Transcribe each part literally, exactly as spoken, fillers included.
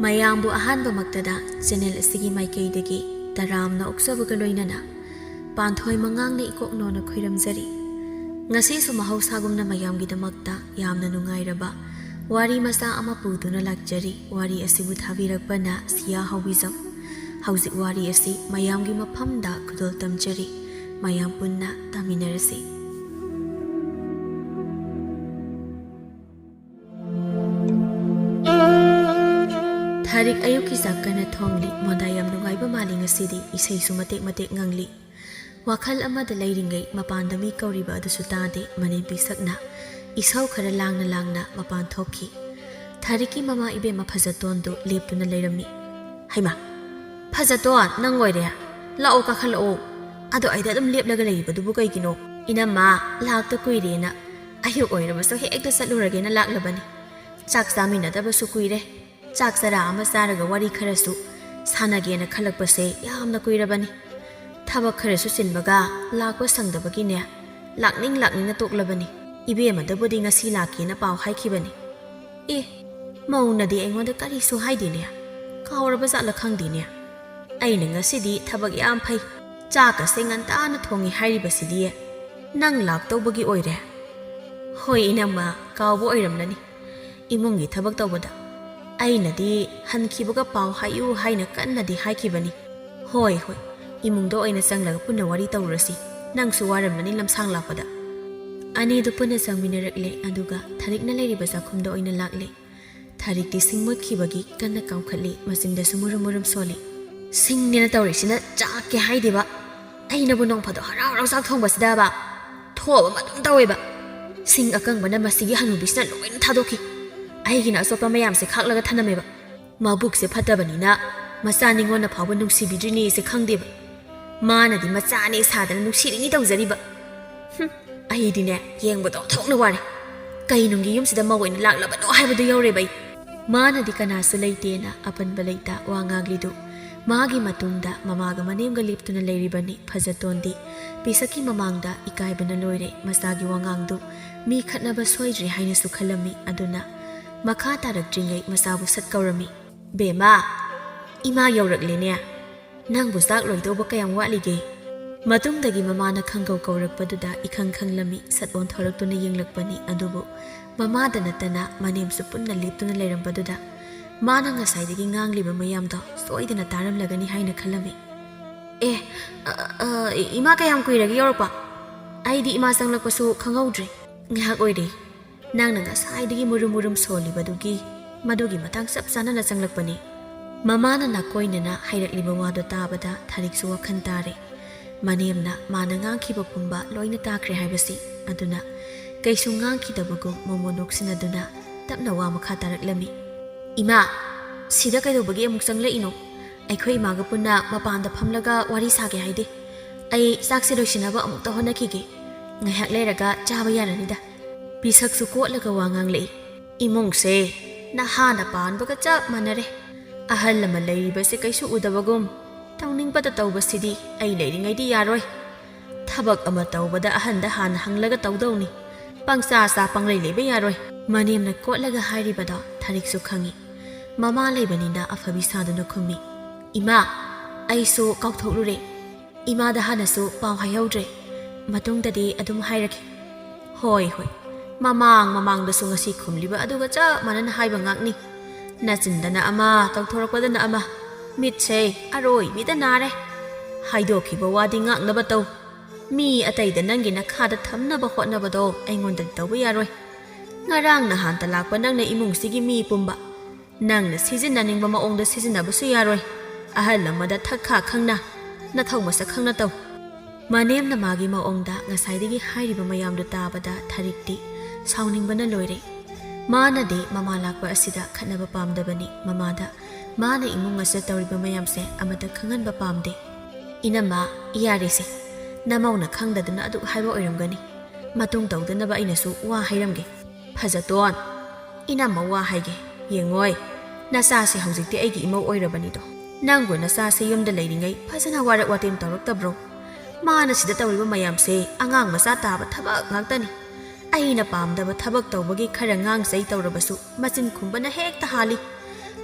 ꯃꯌꯥꯝꯕꯨ ꯑꯍꯥꯟꯕꯃꯛꯇꯗ ꯆꯦꯅꯦꯜ ꯑꯁꯤꯒꯤ ꯃꯥꯏꯀꯩꯗꯒꯤ ꯇꯔꯥꯝꯅ ꯑꯣꯛꯆꯕꯒ ꯂꯣꯏꯅꯅ ꯄꯥꯟꯊꯣꯏ ꯃꯉꯥꯡꯅ ꯏꯀꯣꯛꯅꯣꯅ ꯈꯣꯏꯔꯝꯖꯔꯤ꯫ ꯉꯁꯤꯁꯨ ꯃꯍꯧꯁꯥꯒꯨꯝꯅ ꯃꯌꯥꯝꯒꯤꯗꯃꯛꯇ ꯌꯥꯝꯅ ꯅꯨꯡꯉꯥꯏꯔꯕ ꯋꯥꯔꯤ ꯃꯆꯥ ꯑꯃ ꯄꯨꯗꯨꯅ ꯂꯥꯛꯆꯔꯤ꯫ ꯋꯥꯔꯤ ꯑꯁꯤꯕꯨ ꯊꯥꯕꯤꯔꯛꯄꯅ ꯁꯤꯌꯥ ꯍꯥꯎꯕꯤꯖꯝ꯫ ꯍꯧꯖꯤꯛ ꯋꯥꯔꯤ ꯑꯁꯤ ꯃꯌꯥꯝꯒꯤ ꯃꯐꯝꯗ ꯈꯨꯗꯣꯜ ꯇꯝꯖꯔꯤ꯫ ꯃꯌꯥꯝ ꯄꯨꯟꯅ ꯇꯥꯃꯤꯟꯅꯔꯁꯤ꯫ ꯊꯥꯔꯤꯛ ꯑꯌꯨꯛꯀꯤ ꯆꯥꯛ ꯀꯟꯅ ꯊꯣꯡꯂꯤ꯫ ꯃꯣꯟꯗꯥ ꯌꯥꯝ ꯅꯨꯡꯉꯥꯏꯕ ꯃꯥꯜꯂꯤ ꯉꯁꯤꯗꯤ꯫ ꯏꯁꯩꯁꯨ ꯃꯇꯦꯛ ꯃꯇꯦꯛ ꯉꯪꯂꯤ꯫ ꯋꯥꯈꯜ ꯑꯃꯗ ꯂꯩꯔꯤꯉꯩ ꯃꯄꯥꯟꯗ ꯃꯤ ꯀꯧꯔꯤꯕ ꯑꯗꯨꯁꯨ ꯇꯥꯗꯦ꯫ ꯃꯅꯦꯝꯕꯤ ꯁꯛꯅ ꯏꯁꯧ ꯈꯔ ꯂꯥꯡꯅ ꯂꯥꯡꯅ ꯃꯄꯥꯟ ꯊꯣꯛꯈꯤ꯫ ꯊꯥꯔꯤꯛꯀꯤ ꯃꯃꯥ ꯏꯕꯦꯝꯃ ꯐꯖꯇꯣꯟꯗꯨ ꯂꯦꯞꯇꯨꯅ ꯂꯩꯔꯝꯃꯤ꯫ "ꯍꯩꯃꯥ, ꯐꯖꯇꯣꯟ, ꯅꯪ ꯑꯣꯏꯔꯦ? ꯂꯥꯛꯑꯣ, ꯀꯥꯈꯠꯂꯛꯑꯣ꯫ ꯑꯗꯣ ꯑꯩꯗ ꯑꯗꯨꯝ ꯂꯦꯞꯂꯒ ꯂꯩꯔꯤꯕꯗꯨꯕꯨ ꯀꯩꯒꯤꯅꯣ?" "ꯏꯅꯝꯃ, ꯂꯥꯛꯇ ꯀꯨꯏꯔꯦꯅ ꯑꯌꯨꯛ ꯑꯣꯏꯔꯕꯁꯨ ꯍꯦꯛꯇ ꯆꯠꯂꯨꯔꯒꯦꯅ ꯂꯥꯛꯂꯕꯅꯤ꯫ ꯆꯥꯛ ꯆꯥꯃꯤꯟꯅꯗꯕꯁꯨ ꯀꯨꯏꯔꯦ꯫ ꯆꯥꯛ ꯆꯔꯥ ꯑꯃ ꯆꯥꯔꯒ ꯋꯥꯔꯤ ꯈꯔꯁꯨ ꯁꯥꯟꯅꯒꯦꯅ ꯈꯜꯂꯛꯄꯁꯦ ꯌꯥꯝꯅ ꯀꯨꯏꯔꯕꯅꯤ꯫ ꯊꯕꯛ ꯈꯔꯁꯨ ꯆꯤꯟꯕꯒ ꯂꯥꯛꯄ ꯁꯪꯗꯕꯒꯤꯅꯦ, ꯂꯥꯛꯅꯤꯡ ꯂꯥꯛꯅꯤꯡꯅ ꯇꯣꯛꯂꯕꯅꯤ꯫ ꯏꯕꯦꯝꯃꯗꯕꯨꯗꯤ ꯉꯁꯤ ꯂꯥꯛꯀꯦꯅ ꯄꯥꯎ ꯍꯥꯏꯈꯤꯕꯅꯤ꯫" "ꯑꯦ, ꯃꯧꯅꯗꯤ ꯑꯩꯉꯣꯟꯗ ꯀꯔꯤꯁꯨ ꯍꯥꯏꯗꯦꯅꯦ꯫ ꯀꯥꯎꯔꯕ ꯖꯥꯠꯂ ꯈꯪꯗꯦꯅꯦ꯫ ꯑꯩꯅ ꯉꯁꯤꯗꯤ ꯊꯕꯛ ꯌꯥꯝ ꯐꯩ, ꯆꯥꯛꯀꯁꯦ ꯉꯟꯇꯥꯅ ꯊꯣꯡꯉꯤ ꯍꯥꯏꯔꯤꯕꯁꯤꯗꯤ ꯅꯪ ꯂꯥꯛꯇꯧꯕꯒꯤ ꯑꯣꯏꯔꯦ꯫" "ꯍꯣꯏ ꯏꯅꯝꯃ, ꯀꯥꯎꯕ ꯑꯣꯏꯔꯝꯂꯅꯤ ꯏꯃꯨꯡꯒꯤ ꯊꯕꯛ ꯇꯧꯕꯗ꯫ ꯑꯩꯅꯗꯤ ꯍꯟꯈꯤꯕꯒ ꯄꯥꯎ ꯍꯥꯏꯌꯨ ꯍꯥꯏꯅ ꯀꯟꯅꯗꯤ ꯍꯥꯏꯈꯤꯕꯅꯤ꯫ ꯍꯣꯏ, ꯍꯣꯏ, ꯏꯃꯨꯡꯗ ꯑꯣꯏꯅ ꯆꯪꯂꯒ ꯄꯨꯟꯅ ꯋꯥꯔꯤ ꯇꯧꯔꯨꯔꯁꯤ꯫ ꯅꯪꯁꯨ ꯋꯥꯔꯝꯂꯅꯤ ꯂꯝꯁꯥꯡ ꯂꯥꯛꯄꯗ꯫" ꯑꯅꯤꯗꯨ ꯄꯨꯟꯅ ꯆꯪꯃꯤꯟꯅꯔꯛꯂꯦ, ꯑꯗꯨꯒ ꯊꯥꯔꯤꯛꯅ ꯂꯩꯔꯤꯕ ꯆꯥꯛꯈꯨꯝꯗ ꯑꯣꯏꯅ ꯂꯥꯛꯂꯦ꯫ ꯊꯥꯔꯤꯛꯇꯤ ꯁꯤꯡ ꯃꯨꯠꯈꯤꯕꯒꯤ ꯀꯟꯅ ꯀꯥꯝꯈꯠꯂꯤ, ꯃꯆꯤꯟꯗꯁꯨ ꯃꯨꯔꯨꯝ ꯃꯨꯔꯨꯝ ꯁꯣꯜꯂꯤ꯫ "ꯁꯤꯡꯅꯦꯅ ꯇꯧꯔꯤꯁꯤꯅ ꯆꯥꯛꯀꯦ ꯍꯥꯏꯗꯦꯕ꯫ ꯑꯩꯅꯕꯨ ꯅꯣꯡ ꯐꯥꯗꯣꯛ ꯍꯔꯥꯎ ꯍꯔꯥꯎ ꯆꯥꯛ ꯊꯣꯡꯕꯁꯤꯗꯕ ꯊꯣꯛꯑꯕ ꯑꯗꯨꯝ ꯇꯧꯋꯦꯕ꯫ ꯁꯤꯡ ꯑꯀꯪꯕꯅ ꯃꯁꯤꯒꯤ ꯍꯅꯨꯕꯤꯁꯤꯅ ꯂꯣꯏꯅ ꯊꯥꯗꯣꯛꯈꯤ꯫ ꯑꯩꯒꯤꯅ ꯑꯆꯣꯠꯄ ꯃꯌꯥꯝꯁꯦ ꯈꯥꯛꯂꯒ ꯊꯅꯝꯃꯦꯕ꯫ ꯃꯕꯨꯛꯁꯦ ꯐꯠꯇꯕꯅꯤꯅ ꯃꯆꯥ ꯅꯤꯉꯣꯟꯅ ꯐꯥꯎꯕ ꯅꯨꯡꯁꯤꯕꯤꯗ꯭ꯔꯤꯅꯦꯁꯦ ꯈꯪꯗꯦꯕ꯫ ꯃꯥꯅꯗꯤ ꯃꯆꯥꯅꯦ ꯁꯥꯗꯅ ꯅꯨꯡꯁꯤꯔꯤꯅꯤ ꯇꯧꯖꯔꯤꯕ꯫ ꯍꯨꯝ, ꯑꯩꯗꯤꯅꯦ, ꯌꯦꯡꯕꯗ ꯑꯣꯟꯊꯣꯛꯅ ꯋꯥꯔꯦ꯫ ꯀꯩ ꯅꯨꯡꯒꯤ ꯌꯨꯝꯁꯤꯗ ꯃꯧ ꯑꯣꯏꯅ ꯂꯥꯛꯂꯕꯅꯣ ꯍꯥꯏꯕꯗꯨ ꯌꯧꯔꯦꯕ ꯑꯩ꯫" ꯃꯥꯅꯗꯤ ꯀꯅꯥꯁꯨ ꯂꯩꯇꯦꯅ ꯑꯄꯟꯕ ꯂꯩꯇ ꯋꯥ ꯉꯥꯡꯂꯤꯗꯨ꯫ ꯃꯥꯒꯤ ꯃꯇꯨꯡꯗ ꯃꯃꯥꯒ ꯃꯅꯦꯝꯒ ꯂꯦꯞꯇꯨꯅ ꯂꯩꯔꯤꯕꯅꯤ꯫ ꯐꯖꯇꯣꯟꯗꯤ ꯄꯤꯁꯛꯀꯤ ꯃꯃꯥꯡꯗ ꯏꯀꯥꯏꯕꯅ ꯂꯣꯏꯔꯦ꯫ ꯃꯆꯥꯒꯤ ꯋꯥꯉꯥꯡꯗꯨ ꯃꯤ ꯈꯠꯅꯕ ꯁꯣꯏꯗ꯭ꯔꯦ ꯍꯥꯏꯅꯁꯨ ꯈꯜꯂꯝꯃꯤ꯫ ꯑꯗꯨꯅ ꯃꯈꯥ ꯇꯥꯔꯛꯇ꯭ꯔꯤꯉꯩ ꯃꯆꯥꯕꯨ ꯁꯠ ꯀꯧꯔꯝꯃꯤ꯫ ꯕꯦꯝꯃ, ꯏꯃꯥ ꯌꯧꯔꯛꯂꯦꯅꯦ꯫ ꯅꯪꯕꯨ ꯆꯥꯛ ꯂꯣꯏꯗꯧꯕ ꯀꯌꯥꯝ ꯋꯥꯠꯂꯤꯒꯦ? ꯃꯇꯨꯡꯗꯒꯤ ꯃꯃꯥꯅ ꯈꯪꯒꯧ ꯀꯧꯔꯛꯄꯗꯨꯗ ꯏꯈꯪ ꯈꯪꯂꯝꯃꯤ꯫ ꯁꯠ ꯑꯣꯟꯊꯣꯔꯛꯇꯨꯅ ꯌꯦꯡꯂꯛꯄꯅꯤ꯫ ꯑꯗꯨꯕꯨ ꯃꯃꯥꯗ ꯅꯠꯇꯅ ꯃꯅꯦꯝꯁꯨ ꯄꯨꯟꯅ ꯂꯦꯞꯇꯨꯅ ꯂꯩꯔꯝꯕꯗꯨꯗ ꯃꯥꯅ ꯉꯁꯥꯏꯗꯒꯤ ꯉꯥꯡꯂꯤꯕ ꯃꯌꯥꯝꯗꯣ ꯁꯣꯏꯗꯅ ꯇꯥꯔꯝꯂꯒꯅꯤ ꯍꯥꯏꯅ ꯈꯜꯂꯝꯃꯤ꯫ "ꯑꯦ, ꯑ, ꯑ, ꯏꯃꯥ ꯀꯌꯥꯝ ꯀꯨꯏꯔꯒꯦ ꯌꯧꯔꯛꯄ? ꯑꯩꯗꯤ ꯏꯃꯥ ꯆꯪꯂꯛꯄꯁꯨ ꯈꯪꯍꯧꯗ꯭ꯔꯦ꯫ ꯉꯥꯏꯍꯥꯛ ꯑꯣꯏꯔꯦ꯫ ꯅꯪꯅ ꯉꯁꯥꯏꯗꯒꯤ ꯃꯨꯔꯨꯝ ꯃꯨꯔꯨꯝ ꯁꯣꯜꯂꯤꯕꯗꯨꯒꯤ ꯃꯗꯨꯒꯤ ꯃꯇꯥꯡ ꯆꯞ ꯆꯥꯅꯅ ꯆꯪꯂꯛꯄꯅꯤ꯫" ꯃꯃꯥꯅ ꯅꯥꯀꯣꯏꯅꯅ ꯍꯥꯏꯔꯛꯂꯤꯕ ꯋꯥꯗꯨ ꯇꯥꯕꯗ ꯊꯥꯔꯤꯛꯁꯨ ꯋꯥꯈꯜ ꯇꯥꯔꯦ꯫ ꯃꯅꯦꯝꯅ ꯃꯥꯅ ꯉꯥꯡꯈꯤꯕ ꯄꯨꯝꯕ ꯂꯣꯏꯅ ꯇꯥꯈ꯭ꯔꯦ ꯍꯥꯏꯕꯁꯤ꯫ ꯑꯗꯨꯅ ꯀꯩꯁꯨ ꯉꯥꯡꯈꯤꯗꯕꯒꯨꯝ ꯃꯣꯃꯣ ꯅꯣꯛꯁꯤꯟꯅꯗꯨꯅ ꯇꯞꯅ ꯋꯥ ꯃꯈꯥ ꯇꯥꯔꯛꯂꯝꯃꯤ꯫ "ꯏꯃꯥ, ꯁꯤꯗ ꯀꯩꯗꯧꯕꯒꯤ ꯑꯃꯨꯛ ꯆꯪꯂꯛꯏꯅꯣ? ꯑꯩꯈꯣꯏ ꯏꯃꯥꯒ ꯄꯨꯟꯅ ꯃꯄꯥꯟꯗ ꯐꯝꯂꯒ ꯋꯥꯔꯤ ꯁꯥꯒꯦ ꯍꯥꯏꯗꯦ꯫ ꯑꯩ ꯆꯥꯛꯁꯦ ꯂꯣꯏꯁꯤꯟꯅꯕ ꯑꯃꯨꯛꯇ ꯍꯣꯠꯅꯈꯤꯒꯦ꯫ ꯉꯥꯏꯍꯥꯛ ꯂꯩꯔꯒ ꯆꯥꯕ ꯌꯥꯔꯅꯤꯗ꯫" ꯄꯤꯁꯛꯁꯨ ꯀꯣꯠꯂꯒ ꯋꯥ ꯉꯥꯡꯂꯛꯏ꯫ "ꯏꯃꯨꯡꯁꯦ ꯅꯍꯥꯅ ꯄꯥꯟꯕꯒ ꯆꯞ ꯃꯥꯟꯅꯔꯦ꯫ ꯑꯍꯜ ꯑꯃ ꯂꯩꯔꯤꯕꯁꯦ ꯀꯩꯁꯨ ꯎꯗꯕꯒꯨꯝ꯫ ꯇꯧꯅꯤꯡꯕꯗ ꯇꯧꯕꯁꯤꯗꯤ ꯑꯩ ꯂꯩꯔꯤꯉꯩꯗꯤ ꯌꯥꯔꯣꯏ꯫ ꯊꯕꯛ ꯑꯃ ꯇꯧꯕꯗ ꯑꯍꯟꯗ ꯍꯥꯟꯅ ꯍꯪꯂꯒ ꯇꯧꯗꯧꯅꯤ꯫ ꯄꯪꯆꯥ ꯆꯥ ꯄꯪꯂꯩ ꯂꯩꯕ ꯌꯥꯔꯣꯏ꯫" ꯃꯅꯦꯝꯅ ꯀꯣꯠꯂꯒ ꯍꯥꯏꯔꯤꯕꯗꯣ ꯊꯥꯔꯤꯛꯁꯨ ꯈꯪꯏ꯫ ꯃꯃꯥ ꯂꯩꯕꯅꯤꯅ ꯑꯐꯕꯤ ꯁꯥꯗꯨꯅ ꯈꯨꯝꯃꯤ꯫ "ꯏꯃꯥ, ꯑꯩꯁꯨ ꯀꯥꯎꯊꯣꯛꯂꯨꯔꯦ꯫ ꯏꯃꯥꯗ ꯍꯥꯟꯅꯁꯨ ꯄꯥꯎ ꯍꯥꯏꯍꯧꯗ꯭ꯔꯦ꯫ ꯃꯇꯨꯡꯗꯗꯤ ꯑꯗꯨꯝ ꯍꯥꯏꯔꯛꯀꯦ꯫" "ꯍꯣꯏ, ꯍꯣꯏ꯫ ꯃꯃꯥꯡ ꯃꯃꯥꯡꯗꯁꯨ ꯉꯁꯤ ꯈꯨꯝꯂꯤꯕ ꯑꯗꯨꯒ ꯆꯞ ꯃꯥꯟꯅꯅ ꯍꯥꯏꯕ ꯉꯥꯛꯅꯤ꯫ ꯅꯆꯤꯟꯗꯅ ꯑꯃ, ꯇꯧꯊꯣꯔꯛꯄꯗꯅ ꯑꯃ꯫ ꯃꯤꯠꯁꯦ ꯑꯔꯣꯏꯕꯤꯗ ꯅꯥꯔꯦ꯫ ꯍꯥꯏꯗꯣꯛꯈꯤꯕ ꯋꯥꯗꯤ ꯉꯥꯛꯅꯕ ꯇꯧ꯫ ꯃꯤ ꯑꯇꯩꯗ ꯅꯪꯒꯤ ꯅꯈꯥꯗ ꯊꯝꯅꯕ ꯍꯣꯠꯅꯕꯗꯣ ꯑꯩꯉꯣꯟꯗꯗꯤ ꯇꯧꯕ ꯌꯥꯔꯣꯏ꯫ ꯉꯔꯥꯡ ꯅꯍꯥꯟꯇ ꯂꯥꯛꯄ ꯅꯪꯅ ꯏꯃꯨꯡꯁꯤꯒꯤ ꯃꯤ ꯄꯨꯝꯕ ꯅꯪꯅ ꯁꯤꯖꯤꯟꯅꯅꯤꯡꯕ ꯃꯑꯣꯡꯗ ꯁꯤꯖꯤꯟꯅꯕꯁꯨ ꯌꯥꯔꯣꯏ꯫ ꯑꯍꯜ ꯑꯃꯗ ꯊꯛ ꯈꯥ ꯈꯪꯅ, ꯅꯊꯧ ꯃꯁꯛ ꯈꯪꯅ ꯇꯧ꯫" ꯃꯅꯦꯝꯅ ꯃꯥꯒꯤ ꯃꯑꯣꯡꯗ ꯉꯁꯥꯏꯗꯒꯤ ꯍꯥꯏꯔꯤꯕ ꯃꯌꯥꯝꯗꯨ ꯇꯥꯕꯗ ꯊꯥꯔꯤꯛꯇꯤ ꯁꯥꯎꯅꯤꯡꯕꯅ ꯂꯣꯏꯔꯦ꯫ ꯃꯥꯅꯗꯤ ꯃꯃꯥ ꯂꯥꯛꯄ ꯑꯁꯤꯗ ꯈꯠꯅꯕ ꯄꯥꯝꯗꯕꯅꯤ꯫ ꯃꯃꯥꯗ ꯃꯥꯅ ꯏꯃꯨꯡ ꯑꯁꯤꯗ ꯇꯧꯔꯤꯕ ꯃꯌꯥꯝꯁꯦ ꯑꯃꯠꯇ ꯈꯪꯍꯟꯕ ꯄꯥꯝꯗꯦ꯫ "ꯏꯅꯝꯃ, ꯌꯥꯔꯦꯁꯦ꯫ ꯅꯃꯧꯅ ꯈꯪꯗꯗꯨꯅ ꯑꯗꯨꯛ ꯍꯥꯏꯕ ꯑꯣꯏꯔꯝꯒꯅꯤ꯫ ꯃꯇꯨꯡ ꯇꯧꯗꯅꯕ ꯑꯩꯅꯁꯨ ꯋꯥ ꯍꯥꯏꯔꯝꯒꯦ꯫" "ꯐꯖꯇꯣꯟ, ꯏꯅꯝꯃ ꯋꯥ ꯍꯥꯏꯒꯦ꯫ ꯌꯦꯡꯉꯣꯏ, ꯅꯆꯥꯁꯦ ꯍꯧꯖꯤꯛꯇꯤ ꯑꯩꯒꯤ ꯏꯃꯧ ꯑꯣꯏꯔꯕꯅꯤꯗꯣ꯫ ꯅꯪꯕꯨ ꯅꯆꯥꯁꯦ ꯌꯨꯝꯗ ꯂꯩꯔꯤꯉꯩ ꯐꯖꯅ ꯋꯥꯔꯛ ꯋꯥꯇꯦꯝ ꯇꯧꯔꯛꯇꯕ꯭ꯔꯣ? ꯃꯥꯅ ꯁꯤꯗ ꯇꯧꯔꯤꯕ ꯃꯌꯥꯝꯁꯦ ꯑꯉꯥꯡ ꯃꯆꯥ ꯇꯥꯕ ꯊꯕꯛ ꯉꯥꯛꯇꯅꯤ꯫ ꯑꯩꯅ ꯄꯥꯝꯗꯕ ꯊꯕꯛ ꯇꯧꯕꯒꯤ ꯈꯔ ꯉꯥꯡ ꯆꯩ ꯇꯧꯔꯕꯁꯨ ꯃꯆꯤꯟ ꯈꯨꯝꯕꯅ ꯍꯦꯛꯇ ꯍꯥꯜꯂꯤ꯫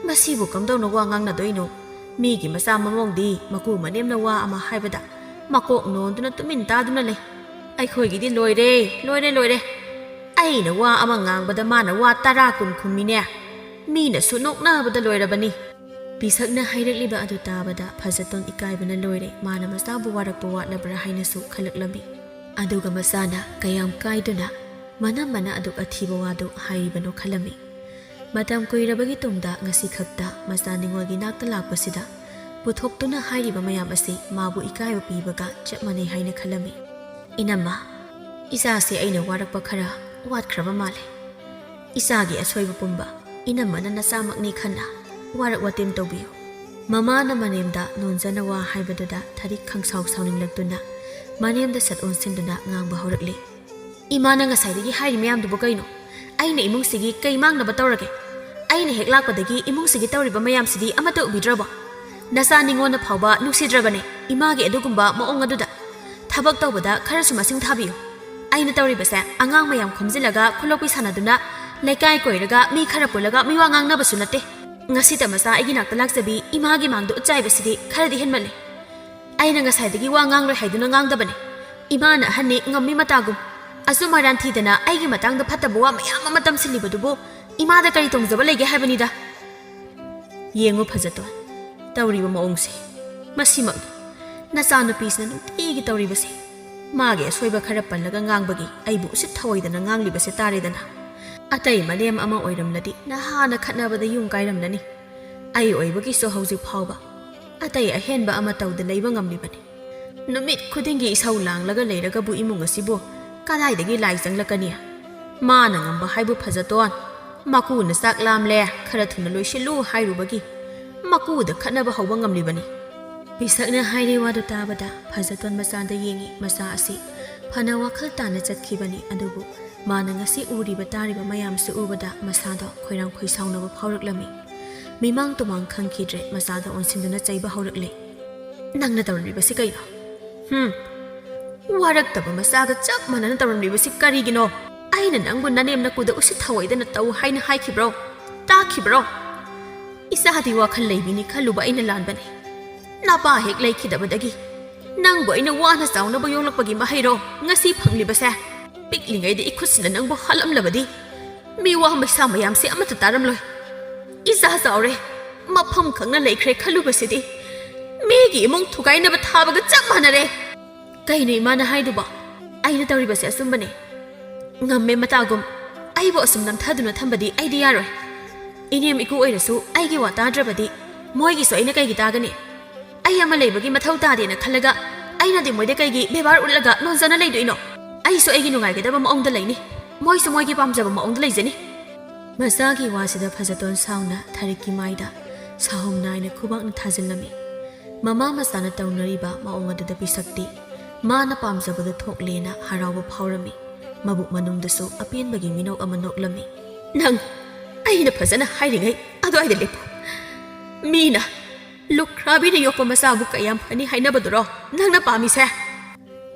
"ꯃꯁꯤꯕꯨ ꯀꯝꯗꯧꯅ ꯋꯥ ꯉꯥꯡꯅꯗꯣꯏꯅꯣ? ꯃꯤꯒꯤ ꯃꯆꯥ ꯃꯃꯧꯗꯤ ꯃꯀꯨ ꯃꯅꯦꯝꯅ ꯋꯥ ꯑꯃ ꯍꯥꯏꯕꯗ ꯃꯀꯣꯛ ꯅꯣꯟꯗꯨꯅ ꯇꯨꯃꯤꯟ ꯇꯥꯗꯨꯅ ꯂꯩ꯫ ꯑꯩꯈꯣꯏꯒꯤꯗꯤ ꯂꯣꯏꯔꯦ, ꯂꯣꯏꯔꯦ, ꯂꯣꯏꯔꯦ꯫ ꯑꯩꯅ ꯋꯥ ꯑꯃ ꯉꯥꯡꯕꯗ ꯃꯥꯅ ꯋꯥ ꯇꯔꯥ ꯀꯨꯟ ꯈꯨꯝꯃꯤꯅꯦ꯫ ꯃꯤꯅꯁꯨ ꯅꯣꯛꯅꯕꯗ ꯂꯣꯏꯔꯕꯅꯤ꯫" ꯄꯤꯁꯛꯅ ꯍꯥꯏꯔꯛꯂꯤꯕ ꯑꯗꯨ ꯇꯥꯕꯗ ꯐꯖꯇꯣꯟ ꯏꯀꯥꯏꯕꯅ ꯂꯣꯏꯔꯦ꯫ ꯃꯥꯅ ꯃꯆꯥꯕꯨ ꯋꯥꯔꯛꯄ ꯋꯥꯠꯂꯕ꯭ꯔꯥ ꯍꯥꯏꯅꯁꯨ ꯈꯜꯂꯛꯂꯝꯃꯤ꯫ ꯑꯗꯨꯒ ꯃꯆꯥꯅ ꯀꯌꯥꯝ ꯀꯥꯏꯗꯨꯅ ꯃꯅꯝꯃꯅ ꯑꯗꯨꯛ ꯑꯊꯤꯕ ꯋꯥꯗꯨ ꯍꯥꯏꯔꯤꯕꯅꯣ ꯈꯜꯂꯝꯃꯤ꯫ ꯃꯇꯝ ꯀꯨꯏꯔꯕꯒꯤ ꯇꯨꯡꯗ ꯉꯁꯤ ꯈꯛꯇ ꯃꯆꯥ ꯅꯤꯉꯣꯜꯒꯤ ꯅꯥꯛꯇ ꯂꯥꯛꯄꯁꯤꯗ ꯄꯨꯊꯣꯛꯇꯨꯅ ꯍꯥꯏꯔꯤꯕ ꯃꯌꯥꯝ ꯑꯁꯤ ꯃꯥꯕꯨ ꯏꯀꯥꯏꯕ ꯄꯤꯕꯒ ꯆꯞ ꯃꯥꯟꯅꯩ ꯍꯥꯏꯅ ꯈꯜꯂꯝꯃꯤ꯫ "ꯏꯅꯝꯃ, ꯏꯆꯥꯁꯦ ꯑꯩꯅ ꯋꯥꯔꯛꯄ ꯈꯔ ꯋꯥꯠꯈ꯭ꯔꯕ ꯃꯥꯜꯂꯦ꯫ ꯏꯆꯥꯒꯤ ꯑꯁꯣꯏꯕ ꯄꯨꯝꯕ ꯏꯅꯝꯃꯅ ꯅꯆꯥꯃꯛꯅꯤ ꯈꯟꯅ ꯋꯥꯔꯛ ꯋꯥꯇꯦꯝ ꯇꯧꯕꯤꯌꯨ꯫" ꯃꯃꯥꯅ ꯃꯅꯦꯝꯗ ꯅꯣꯟꯖꯅ ꯋꯥ ꯍꯥꯏꯕꯗꯨꯗ ꯊꯔꯤꯛ ꯈꯪꯁꯥꯎ ꯁꯥꯎꯅꯤꯡꯂꯛꯇꯨꯅ ꯃꯅꯦꯝꯗ ꯁꯠ ꯑꯣꯟꯁꯤꯟꯗꯨꯅ ꯉꯥꯡꯕ ꯍꯧꯔꯛꯂꯤ꯫ "ꯏꯃꯥꯅ ꯉꯁꯥꯏꯗꯒꯤ ꯍꯥꯏꯔꯤ ꯃꯌꯥꯝꯗꯨꯕꯨ ꯀꯩꯅꯣ? ꯑꯩꯅ ꯏꯃꯨꯡꯁꯤꯒꯤ ꯀꯩ ꯃꯥꯡꯅꯕ ꯇꯧꯔꯒꯦ? ꯑꯩꯅ ꯍꯦꯛ ꯂꯥꯛꯄꯗꯒꯤ ꯏꯃꯨꯡꯁꯤꯒꯤ ꯇꯧꯔꯤꯕ ꯃꯌꯥꯝꯁꯤꯗꯤ ꯑꯃꯠꯇ ꯎꯕꯤꯗ꯭ꯔꯕꯣ? ꯅꯆꯥ ꯅꯤꯉꯣꯟꯅ ꯐꯥꯎꯕ ꯅꯨꯡꯁꯤꯗ꯭ꯔꯕꯅꯦ ꯏꯃꯥꯒꯤ ꯑꯗꯨꯒꯨꯝꯕ ꯃꯑꯣꯡ ꯑꯗꯨꯗ꯫ ꯊꯕꯛ ꯇꯧꯕꯗ ꯈꯔꯁꯨ ꯃꯁꯤꯡ ꯊꯥꯕꯤꯌꯨ꯫ ꯑꯩꯅ ꯇꯧꯔꯤꯕꯁꯦ ꯑꯉꯥꯡ ꯃꯌꯥꯝ ꯈꯣꯝꯖꯤꯜꯂꯒ ꯈꯨꯂꯣꯛꯄꯤ ꯁꯥꯟꯅꯗꯨꯅ ꯂꯩꯀꯥꯏ ꯀꯣꯏꯔꯒ ꯃꯤ ꯈꯔ ꯄꯨꯜꯂꯒ ꯃꯤꯋꯥ ꯉꯥꯡꯅꯕꯁꯨ ꯅꯠꯇꯦ꯫ ꯉꯁꯤꯇ ꯃꯆꯥ ꯑꯩꯒꯤ ꯅꯥꯛꯇ ꯂꯥꯛꯆꯕꯤ ꯏꯃꯥꯒꯤ ꯃꯥꯡꯗ ꯎꯠꯆꯥꯏꯕꯁꯤꯗꯤ ꯈꯔꯗꯤ ꯍꯦꯟꯃꯜꯂꯦ꯫ ꯑꯩꯅ ꯉꯁꯥꯏꯗꯒꯤ ꯋꯥ ꯉꯥꯡꯂꯣꯏ ꯍꯥꯏꯗꯨꯅ ꯉꯥꯡꯗꯕꯅꯦ꯫ ꯏꯃꯥꯅ ꯑꯍꯟꯅꯤ, ꯉꯝꯃꯤ ꯃꯇꯥꯒꯨꯝ꯫ ꯑꯆꯨꯝ ꯑꯔꯥꯟ ꯊꯤꯗꯅ ꯑꯩꯒꯤ ꯃꯇꯥꯡꯗ ꯐꯠꯇꯕ ꯋꯥ ꯃꯌꯥꯝ ꯑꯃ ꯇꯝꯁꯤꯜꯂꯤꯕꯗꯨꯕꯨ ꯏꯃꯥꯗ ꯀꯔꯤ ꯇꯣꯡꯖꯕ ꯂꯩꯒꯦ ꯍꯥꯏꯕꯅꯤꯗ?" "ꯌꯦꯡꯉꯨ ꯐꯖꯇꯣꯟ, ꯇꯧꯔꯤꯕ ꯃꯑꯣꯡꯁꯦ꯫ ꯃꯁꯤꯃꯛꯅꯤ ꯅꯆꯥꯅꯨꯄꯤꯁꯤꯅ ꯅꯨꯡꯇꯤꯒꯤ ꯇꯧꯔꯤꯕꯁꯦ꯫ ꯃꯥꯒꯤ ꯑꯁꯣꯏꯕ ꯈꯔ ꯄꯜꯂꯒ ꯉꯥꯡꯕꯒꯤ ꯑꯩꯕꯨ ꯎꯁꯤꯠ ꯊꯑꯣꯏꯗꯅ ꯉꯥꯡꯂꯤꯕꯁꯦ ꯇꯥꯔꯦꯗꯅ꯫ ꯑꯇꯩ ꯃꯅꯦꯝ ꯑꯃ ꯑꯣꯏꯔꯝꯂꯗꯤ ꯅꯍꯥꯟꯅ ꯈꯠꯅꯕꯗ ꯌꯨꯝ ꯀꯥꯏꯔꯝꯂꯅꯤ꯫ ꯑꯩ ꯑꯣꯏꯕꯒꯤꯁꯨ ꯍꯧꯖꯤꯛ ꯐꯥꯎꯕ ꯑꯇꯩ ꯑꯍꯦꯟꯕ ꯑꯃ ꯇꯧꯗ ꯂꯩꯕ ꯉꯝꯂꯤꯕꯅꯤ꯫ ꯅꯨꯃꯤꯠ ꯈꯨꯗꯤꯡꯒꯤ ꯏꯁꯧ ꯂꯥꯡꯂꯒ ꯂꯩꯔꯒꯕꯨ ꯏꯃꯨꯡ ꯑꯁꯤꯕꯨ ꯀꯗꯥꯏꯗꯒꯤ ꯂꯥꯏ ꯆꯪꯂꯛꯀꯅꯤ? ꯃꯥꯅ ꯉꯝꯕ ꯍꯥꯏꯕꯨ ꯐꯖꯇꯣꯟ꯫ ꯃꯀꯨꯅ ꯆꯥꯛ ꯂꯥꯝꯂꯦ, ꯈꯔ ꯊꯨꯅ ꯂꯣꯏꯁꯤꯜꯂꯨ ꯍꯥꯏꯔꯨꯕꯒꯤ ꯃꯀꯨꯗ ꯈꯠꯅꯕ ꯍꯧꯕ ꯉꯝꯂꯤꯕꯅꯤ꯫" ꯄꯤꯁꯛꯅ ꯍꯥꯏꯔꯤ ꯋꯥꯗꯨ ꯇꯥꯕꯗ ꯐꯖꯇꯣꯟ ꯃꯆꯥꯗ ꯌꯦꯡꯉꯤ꯫ ꯃꯆꯥ ꯑꯁꯤ ꯐꯅ ꯋꯥꯈꯜ ꯇꯥꯅ ꯆꯠꯈꯤꯕꯅꯤ, ꯑꯗꯨꯕꯨ ꯃꯥꯅ ꯉꯁꯤ ꯎꯔꯤꯕ ꯇꯥꯔꯤꯕ ꯃꯌꯥꯝꯁꯨ ꯎꯕꯗ ꯃꯁꯥꯗꯣ ꯈꯣꯏꯔꯥꯡ ꯈꯣꯏꯁꯥꯎꯅꯕ ꯐꯥꯎꯔꯛꯂꯝꯃꯤ꯫ ꯃꯤꯃꯥꯡ ꯇꯨꯃꯥꯡ ꯈꯪꯈꯤꯗ꯭ꯔꯦ, ꯃꯆꯥꯗ ꯑꯣꯟꯁꯤꯟꯗꯨꯅ ꯆꯩꯕ ꯍꯧꯔꯛꯂꯦ꯫ "ꯅꯪꯅ ꯇꯧꯔꯝꯂꯤꯕꯁꯤ ꯀꯩꯅꯣ? ꯍꯨꯝ? ꯋꯥꯔꯛꯇꯕ ꯃꯆꯥꯒ ꯆꯞ ꯃꯥꯟꯅꯅ ꯇꯧꯔꯝꯂꯤꯕꯁꯤ ꯀꯔꯤꯒꯤꯅꯣ? ꯑꯩꯅ ꯅꯪꯕꯨ ꯅꯅꯦꯝ ꯅꯀꯨꯗ ꯎꯁꯤꯠ ꯊꯑꯣꯏꯗꯅ ꯇꯧ ꯍꯥꯏꯅ ꯍꯥꯏꯈꯤꯕ꯭ꯔꯣ? ꯇꯥꯛꯈꯤꯕ꯭ꯔꯣ?" ꯏꯆꯥꯗꯤ ꯋꯥꯈꯜ ꯂꯩꯕꯤꯅꯤ ꯈꯜꯂꯨꯕ ꯑꯩꯅ ꯂꯥꯟꯕꯅꯦ꯫ ꯅꯄꯥ ꯍꯦꯛ ꯂꯩꯈꯤꯗꯕꯗꯒꯤ ꯅꯪꯕꯨ ꯑꯩꯅ ꯋꯥꯅ ꯆꯥꯎꯅꯕ ꯌꯣꯛꯂꯛꯄꯒꯤ ꯃꯍꯩꯔꯣ ꯉꯁꯤ ꯐꯪꯂꯤꯕꯁꯦ? ꯄꯤꯛꯂꯤꯉꯩꯗ ꯏꯈꯨꯠꯁꯤꯅ ꯅꯪꯕꯨ ꯍꯥꯠꯂꯝꯂꯕꯗꯤ ꯃꯤꯋꯥ ꯃꯩꯁꯥ ꯃꯌꯥꯝꯁꯦ ꯑꯃꯠꯇ ꯇꯥꯔꯝꯂꯣꯏ꯫ ꯏꯆꯥ ꯆꯥꯎꯔꯦ, ꯃꯐꯝ ꯈꯪꯅ ꯂꯩꯈ꯭ꯔꯦ ꯈꯜꯂꯨꯕꯁꯤꯗꯤ ꯃꯤꯒꯤ ꯏꯃꯨꯡ ꯊꯨꯒꯥꯏꯅꯕ ꯊꯥꯕꯒ ꯆꯞ ꯃꯥꯟꯅꯔꯦ꯫ ꯀꯩꯅꯣ ꯏꯃꯥꯅ ꯍꯥꯏꯗꯨꯕꯣ? ꯑꯩꯅ ꯇꯧꯔꯤꯕꯁꯦ ꯑꯆꯨꯝꯕꯅꯦ꯫ ꯉꯝꯃꯦ ꯃꯇꯥꯒꯨꯝ꯫ ꯑꯩꯕꯨ ꯑꯁꯨꯝ ꯅꯝꯊꯗꯨꯅ ꯊꯝꯕꯗꯤ ꯑꯩꯗꯤ ꯌꯥꯔꯣꯏ꯫ ꯏꯅꯦꯝ ꯏꯀꯨ ꯑꯣꯏꯔꯁꯨ ꯑꯩꯒꯤ ꯋꯥ ꯇꯥꯗ꯭ꯔꯕꯗꯤ ꯃꯣꯏꯒꯤꯁꯨ ꯑꯩꯅ ꯀꯩꯒꯤ ꯇꯥꯒꯅꯤ? ꯑꯩ ꯑꯃ ꯂꯩꯕꯒꯤ ꯃꯊꯧ ꯇꯥꯗꯦꯅ ꯈꯜꯂꯒ ꯑꯩꯅꯗꯤ ꯃꯣꯏꯗ ꯀꯩꯒꯤ ꯕꯦꯕꯥꯔ ꯎꯠꯂꯒ ꯂꯣꯟꯖꯅ ꯂꯩꯗꯣꯏꯅꯣ? ꯑꯩꯁꯨ ꯑꯩꯒꯤ ꯅꯨꯡꯉꯥꯏꯒꯗꯕ ꯃꯑꯣꯡꯗ ꯂꯩꯅꯤ, ꯃꯣꯏꯁꯨ ꯃꯣꯏꯒꯤ ꯄꯥꯝꯖꯕ ꯃꯑꯣꯡꯗ ꯂꯩꯖꯅꯤ꯫ ꯃꯆꯥꯒꯤ ꯋꯥꯁꯤꯗ ꯐꯖꯇꯣꯟ ꯁꯥꯎꯅ ꯊꯔꯤꯛꯀꯤ ꯃꯥꯏꯗ ꯁꯥꯍꯨꯝ ꯅꯥꯏꯅ ꯈꯨꯕꯥꯛꯅ ꯊꯥꯖꯤꯜꯂꯝꯃꯤ꯫ ꯃꯃꯥ ꯃꯆꯥꯅ ꯇꯧꯅꯔꯤꯕ ꯃꯑꯣꯡ ꯑꯗꯨꯗ ꯄꯤꯁꯛꯇꯤ ꯃꯥꯅ ꯄꯥꯝꯖꯕꯗ ꯊꯣꯛꯂꯦꯅ ꯍꯔꯥꯎꯕ ꯐꯥꯎꯔꯝꯃꯤ꯫ ꯃꯕꯨꯛ ꯃꯅꯨꯡꯗꯁꯨ ꯑꯄꯦꯟꯕꯒꯤ ꯃꯤꯅꯣꯛ ꯑꯃ ꯅꯣꯛꯂꯝꯃꯤ꯫ "ꯅꯪ ꯑꯩꯅ ꯐꯖꯅ ꯍꯥꯏꯔꯤꯉꯩ ꯑꯗꯨꯋꯥꯏꯗ ꯂꯦꯞꯄꯨ꯫ ꯃꯤꯅ ꯂꯨꯈ꯭ꯔꯥꯕꯤꯅ ꯌꯣꯛꯄ ꯃꯆꯥꯕꯨ ꯀꯌꯥꯝ ꯐꯅꯤ ꯍꯥꯏꯅꯕꯗꯨꯔꯣ ꯅꯪꯅ ꯄꯥꯝꯃꯤꯁꯦ?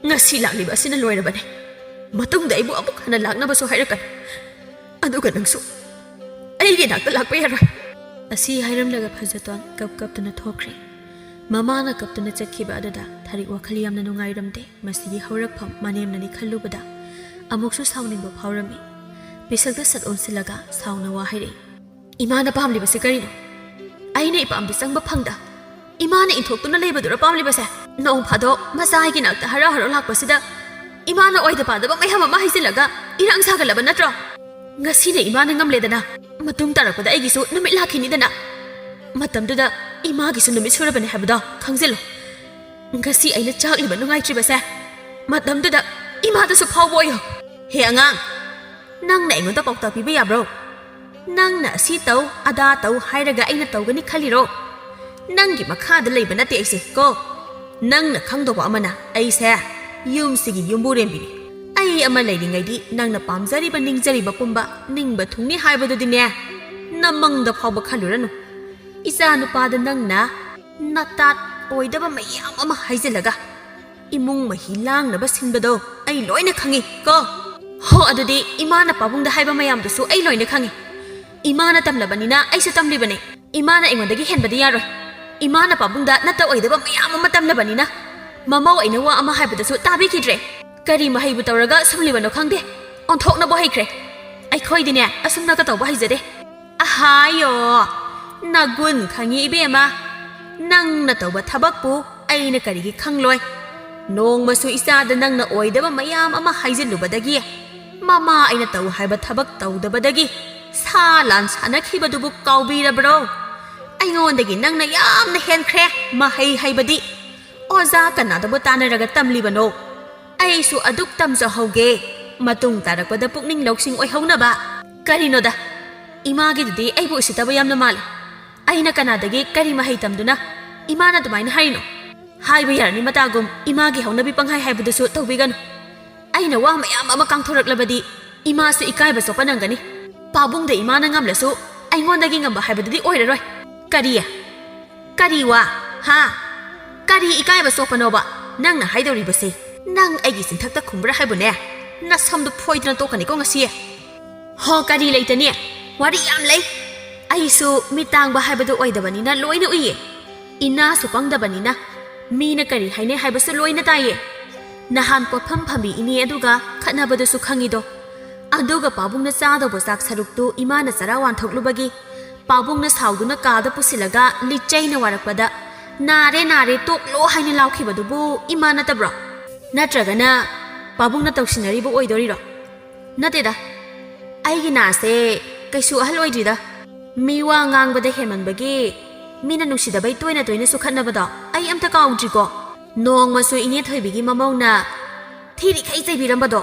ꯉꯁꯤ ꯂꯥꯛꯂꯤꯕ ꯑꯁꯤꯅ ꯂꯣꯏꯔꯕꯅꯦ꯫ ꯃꯇꯨꯡꯗ ꯑꯩꯕꯨ ꯑꯃꯨꯛ ꯍꯟꯅ ꯂꯥꯛꯅꯕꯁꯨ ꯍꯥꯏꯔꯛꯀꯅꯨ꯫ ꯑꯗꯨꯒ ꯅꯪꯁꯨ ꯑꯩꯒꯤ ꯅꯥꯛꯇ ꯂꯥꯛꯄ ꯌꯥꯔꯣꯏ꯫" ꯑꯁꯤ ꯍꯥꯏꯔꯝꯂꯒ ꯐꯖꯇꯣꯟ ꯀꯞ ꯀꯞꯇꯨꯅ ꯊꯣꯛꯈ꯭ꯔꯦ꯫ ꯃꯃꯥꯅ ꯀꯞꯇꯨꯅ ꯆꯠꯈꯤꯕ ꯑꯗꯨꯗ ꯊꯔꯤꯛ ꯋꯥꯈꯜ ꯌꯥꯝꯅ ꯅꯨꯡꯉꯥꯏꯔꯝꯗꯦ꯫ ꯃꯁꯤꯒꯤ ꯍꯧꯔꯛꯐꯝ ꯃꯅꯦꯝꯅꯅꯤ ꯈꯜꯂꯨꯕꯗ ꯑꯃꯨꯛꯁꯨ ꯁꯥꯎꯅꯤꯡꯕ ꯐꯥꯎꯔꯝꯃꯤ꯫ ꯄꯤꯁꯛꯇ ꯁꯠ ꯑꯣꯟꯁꯤꯜꯂꯒ ꯁꯥꯎꯅ ꯋꯥ ꯍꯥꯏꯔꯛꯏ꯫ "ꯏꯃꯥꯅ ꯄꯥꯝꯂꯤꯕꯁꯤ ꯀꯔꯤꯅꯣ? ꯑꯩꯅ ꯏꯄꯥꯝꯗ ꯆꯪꯕ ꯐꯪꯗ ꯏꯃꯥꯅ ꯏꯟꯊꯣꯛꯇꯨꯅ ꯂꯩꯕꯗꯨꯔ ꯄꯥꯝꯂꯤꯕꯁꯦ? ꯅꯣꯡ ꯐꯥꯗꯣꯛ ꯃꯆꯥ ꯑꯩꯒꯤ ꯅꯥꯛꯇ ꯍꯔꯥꯎ ꯍꯔꯥꯎ ꯂꯥꯛꯄꯁꯤꯗ ꯏꯃꯥꯅ ꯑꯣꯏꯗ ꯄꯥꯗꯕ ꯃꯌꯥꯝ ꯑꯃ ꯍꯩꯖꯤꯜꯂꯒ ꯏꯔꯥꯡ ꯁꯥꯒꯠꯂꯕ ꯅꯠꯇ꯭ꯔꯣ? ꯉꯁꯤꯅ ꯏꯃꯥꯅ ꯉꯝꯂꯦꯗꯅ, ꯃꯇꯨꯡ ꯇꯥꯔꯛꯄꯗ ꯑꯩꯒꯤꯁꯨ ꯅꯨꯃꯤꯠ ꯂꯥꯛꯈꯤꯅꯤꯗꯅ꯫ ꯃꯇꯝꯗꯨꯗ ꯏꯃꯥꯒꯤꯁꯨ ꯅꯨꯃꯤꯠ ꯁꯨꯔꯕꯅꯦ ꯍꯥꯏꯕꯗꯣ ꯈꯪꯖꯤꯜꯂꯨ꯫ ꯉꯁꯤ ꯑꯩꯅ ꯆꯥꯛꯂꯤꯕ ꯅꯨꯡꯉꯥꯏꯇ꯭ꯔꯤꯕꯁꯦ ꯃꯇꯝꯗꯨꯗ ꯏꯃꯥꯗꯁꯨ ꯐꯥꯎꯕ ꯑꯣꯏꯌꯣ꯫ ꯍꯦ ꯑꯉꯥꯡ, ꯅꯪꯅ ꯑꯩꯉꯣꯟꯗ ꯄꯥꯎꯇꯥꯛ ꯄꯤꯕ ꯌꯥꯕ꯭ꯔꯣ? ꯅꯪꯅ ꯑꯁꯤ ꯇꯧ, ꯑꯗꯥ ꯇꯧ ꯍꯥꯏꯔꯒ ꯑꯩꯅ ꯇꯧꯒꯅꯤ ꯈꯜꯂꯤꯔꯣ? ꯅꯪꯒꯤ ꯃꯈꯥꯗ ꯂꯩꯕ ꯅꯠꯇꯦ ꯑꯩꯁꯦ ꯀꯣ꯫ ꯅꯪꯅ ꯈꯪꯗꯧꯕ ꯑꯃꯅ, ꯑꯩꯁꯦ ꯌꯨꯝꯁꯤꯒꯤ ꯌꯨꯝꯕꯨꯔꯦꯝꯕꯤꯅꯤ꯫ ꯑꯩ ꯑꯃ ꯂꯩꯔꯤꯉꯩꯗꯤ ꯅꯪꯅ ꯄꯥꯝꯖꯔꯤꯕ ꯅꯤꯡꯖꯔꯤꯕ ꯄꯨꯝꯕ ꯅꯤꯡꯕ ꯊꯨꯡꯅꯤ ꯍꯥꯏꯕꯗꯨꯗꯤꯅꯦ, ꯅꯃꯪꯗ ꯐꯥꯎꯕ ꯈꯜꯂꯨꯔꯅꯨ꯫ ꯏꯆꯥ ꯅꯨꯄꯥꯗ ꯅꯪꯅ ꯅꯇꯥꯠ ꯑꯣꯏꯗꯕ ꯃꯌꯥꯝ ꯑꯃ ꯍꯥꯏꯖꯤꯜꯂꯒ ꯏꯃꯨꯡ ꯃꯍꯤ ꯂꯥꯡꯅꯕ ꯁꯤꯟꯕꯗꯣ ꯑꯩ ꯂꯣꯏꯅ ꯈꯪꯉꯤ ꯀꯣ꯫ ꯍꯣ, ꯑꯗꯨꯗꯤ ꯏꯃꯥꯅ ꯄꯥꯕꯨꯡꯗ ꯍꯥꯏꯕ ꯃꯌꯥꯝꯗꯨꯁꯨ ꯑꯩ ꯂꯣꯏꯅ ꯈꯪꯉꯤ꯫ ꯏꯃꯥꯅ ꯇꯝꯂꯕꯅꯤꯅ ꯑꯩꯁꯨ ꯇꯝꯂꯤꯕꯅꯦ꯫ ꯏꯃꯥꯅ ꯑꯩꯉꯣꯟꯗꯒꯤ ꯍꯦꯟꯕꯗꯤ ꯌꯥꯔꯣꯏ꯫ ꯏꯃꯥꯅ ꯄꯥꯕꯨꯡꯗ ꯅꯠꯇ ꯑꯣꯏꯗꯕ ꯃꯌꯥꯝ ꯑꯃ ꯇꯝꯂꯕꯅꯤꯅ꯫ ꯃꯃꯧ ꯑꯩꯅ ꯋꯥ ꯑꯃ ꯍꯥꯏꯕꯗꯁꯨ ꯇꯥꯕꯤꯈꯤꯗ꯭ꯔꯦ꯫ ꯀꯔꯤ ꯃꯍꯩꯕꯨ ꯇꯧꯔꯒ ꯁꯨꯝꯂꯤꯕꯅꯣ ꯈꯪꯗꯦ꯫ ꯑꯣꯟꯊꯣꯛꯅꯕꯨ ꯍꯩꯈ꯭ꯔꯦ꯫ ꯑꯩꯈꯣꯏꯗꯤꯅꯦ, ꯑꯁꯨꯝꯅꯒ ꯇꯧꯕ ꯍꯩꯖꯗꯦ꯫ ꯑꯍꯥꯌꯣ, ꯅꯒꯨꯟ ꯈꯪꯉꯤ ꯏꯕꯦꯝꯃ꯫ ꯅꯪꯅ ꯇꯧꯕ ꯊꯕꯛꯄꯨ ꯑꯩꯅ ꯀꯔꯤꯒꯤ ꯈꯪꯂꯣꯏ? ꯅꯣꯡꯃꯁꯨ ꯏꯆꯥꯗ ꯅꯪꯅ ꯑꯣꯏꯗꯕ ꯃꯌꯥꯝ ꯑꯃ ꯍꯥꯏꯖꯤꯜꯂꯨꯕꯗꯒꯤ, ꯃꯃꯥ ꯑꯩꯅ ꯇꯧ ꯍꯥꯏꯕ ꯊꯕꯛ ꯇꯧꯗꯕꯗꯒꯤ ꯁꯥ ꯂꯥꯟ ꯁꯥꯟꯅꯈꯤꯕꯗꯨꯕꯨ ꯀꯥꯎꯕꯤꯔꯕ꯭ꯔꯣ? ꯑꯩꯉꯣꯟꯗꯒꯤ ꯅꯪꯅ ꯌꯥꯝꯅ ꯍꯦꯟꯈ꯭ꯔꯦ꯫ ꯃꯍꯩ ꯍꯩꯕꯗꯤ ꯑꯣꯖꯥ ꯀꯅꯥꯗꯕꯨ ꯇꯥꯟꯅꯔꯒ ꯇꯝꯂꯤꯕꯅꯣ? ꯑꯩꯁꯨ ꯑꯗꯨꯛ ꯇꯝꯖꯍꯧꯒꯦ꯫ ꯃꯇꯨꯡ ꯇꯥꯔꯛꯄꯗ ꯄꯨꯛꯅꯤꯡ ꯂꯧꯁꯤꯡ ꯑꯣꯏꯍꯧꯅꯕ꯫ ꯀꯔꯤꯅꯣꯗ, ꯏꯃꯥꯒꯤꯗꯨꯗꯤ ꯑꯩꯕꯨ ꯎꯁꯤꯠꯇꯕ ꯌꯥꯝꯅ ꯃꯥꯜꯂꯦ꯫ ꯑꯩꯅ ꯀꯅꯥꯗꯒꯤ ꯀꯔꯤ ꯃꯍꯩ ꯇꯝꯗꯨꯅ ꯏꯃꯥꯅ ꯑꯗꯨꯃꯥꯏꯅ ꯍꯥꯏꯔꯤꯅꯣ? ꯍꯥꯏꯕ ꯌꯥꯔꯅꯤ ꯃꯇꯥꯒꯨꯝ, ꯏꯃꯥꯒꯤ ꯍꯧꯅꯕꯤ ꯄꯪꯍꯥꯏ ꯍꯥꯏꯕꯗꯨꯁꯨ ꯇꯧꯕꯤꯒꯅꯨ꯫ ꯑꯩꯅ ꯋꯥ ꯃꯌꯥꯝ ꯑꯃ ꯀꯥꯡꯊꯣꯔꯛꯂꯕꯗꯤ ꯏꯃꯥꯁꯨ ꯏꯀꯥꯏꯕ ꯆꯣꯞꯄ ꯅꯪꯒꯅꯤ꯫ ꯄꯥꯕꯨꯡꯗ ꯏꯃꯥꯅ ꯉꯝꯂꯁꯨ ꯑꯩꯉꯣꯟꯗꯒꯤ ꯉꯝꯕ ꯍꯥꯏꯕꯗꯨꯗꯤ ꯑꯣꯏꯔꯔꯣꯏ꯫ ꯀꯔꯤ? ꯀꯔꯤ ꯋꯥ? ꯍꯥ? ꯀꯔꯤ ꯏꯀꯥꯏꯕ ꯆꯣꯞꯄꯅꯣꯕ ꯅꯪꯅ ꯍꯥꯏꯗꯧꯔꯤꯕꯁꯦ? ꯅꯪ ꯑꯩꯒꯤ ꯆꯤꯟꯊꯛꯇ ꯈꯨꯝꯕ꯭ꯔꯥ ꯍꯥꯏꯕꯨꯅꯦ? ꯅꯁꯝꯗꯨ ꯐꯣꯏꯗꯅ ꯇꯣꯛꯀꯅꯤꯀꯣ ꯉꯁꯤ꯫ ꯍꯣ, ꯀꯔꯤ ꯂꯩꯇꯅꯤ? ꯋꯥꯔꯤ ꯌꯥꯝ ꯂꯩ꯫ ꯑꯩꯁꯨ ꯃꯤꯠ ꯇꯥꯡꯕ ꯍꯥꯏꯕꯗꯨ ꯑꯣꯏꯗꯕꯅꯤꯅ ꯂꯣꯏꯅ ꯎꯏꯌꯦ꯫ ꯏꯅꯥꯁꯨ ꯄꯪꯗꯕꯅꯤꯅ ꯃꯤꯅ ꯀꯔꯤ ꯍꯥꯏꯅꯩ ꯍꯥꯏꯕꯁꯨ ꯂꯣꯏꯅ ꯇꯥꯏꯌꯦ꯫ ꯅꯍꯥꯟ ꯄꯣꯠꯐꯝ ꯐꯝꯕꯤ ꯏꯅꯦ ꯑꯗꯨꯒ ꯈꯠꯅꯕꯗꯨꯁꯨ ꯈꯪꯉꯤꯗꯣ꯫ ꯑꯗꯨꯒ ꯄꯥꯕꯨꯡꯅ ꯆꯥꯗꯧꯕ ꯆꯥꯛ ꯁꯔꯨꯛꯇꯨ ꯏꯃꯥꯅ ꯆꯔꯥ ꯋꯥꯟꯊꯣꯛꯂꯨꯕꯒꯤ ꯄꯥꯕꯨꯡꯅ ꯁꯥꯎꯗꯨꯅ ꯀꯥꯗ ꯄꯨꯁꯤꯜꯂꯒ ꯂꯤꯆꯩꯅ ꯋꯥꯔꯛꯄꯗ, "ꯅꯥꯔꯦ, ꯅꯥꯔꯦ, ꯇꯣꯛꯂꯣ" ꯍꯥꯏꯅ ꯂꯥꯎꯈꯤꯕꯗꯨꯕꯨ ꯏꯃꯥ ꯅꯠꯇꯕ꯭ꯔꯣ? ꯅꯠꯇ꯭ꯔꯒꯅ ꯄꯥꯕꯨꯡꯅ ꯇꯧꯁꯤꯟꯅꯔꯤꯕ ꯑꯣꯏꯗꯣꯔꯤꯔꯣ? ꯅꯠꯇꯦꯗ, ꯑꯩꯒꯤ ꯅꯥꯁꯦ ꯀꯩꯁꯨ ꯑꯍꯜ ꯑꯣꯏꯗ꯭ꯔꯤꯗ꯫ ꯃꯤ ꯋꯥ ꯉꯥꯡꯕꯗ ꯍꯦꯟꯃꯟꯕꯒꯤ ꯃꯤꯅ ꯅꯨꯡꯁꯤꯗꯕꯩ ꯇꯣꯏꯅ ꯇꯣꯏꯅꯁꯨ ꯈꯠꯅꯕꯗꯣ ꯑꯩ ꯑꯝꯇ ꯀꯥꯎꯗ꯭ꯔꯤꯀꯣ꯫ ꯅꯣꯡꯃꯁꯨ ꯏꯅꯦ ꯊꯣꯏꯕꯤꯒꯤ ꯃꯃꯧꯅ ꯊꯤꯔꯤꯈꯩ ꯆꯩꯕꯤꯔꯝꯕꯗꯣ꯫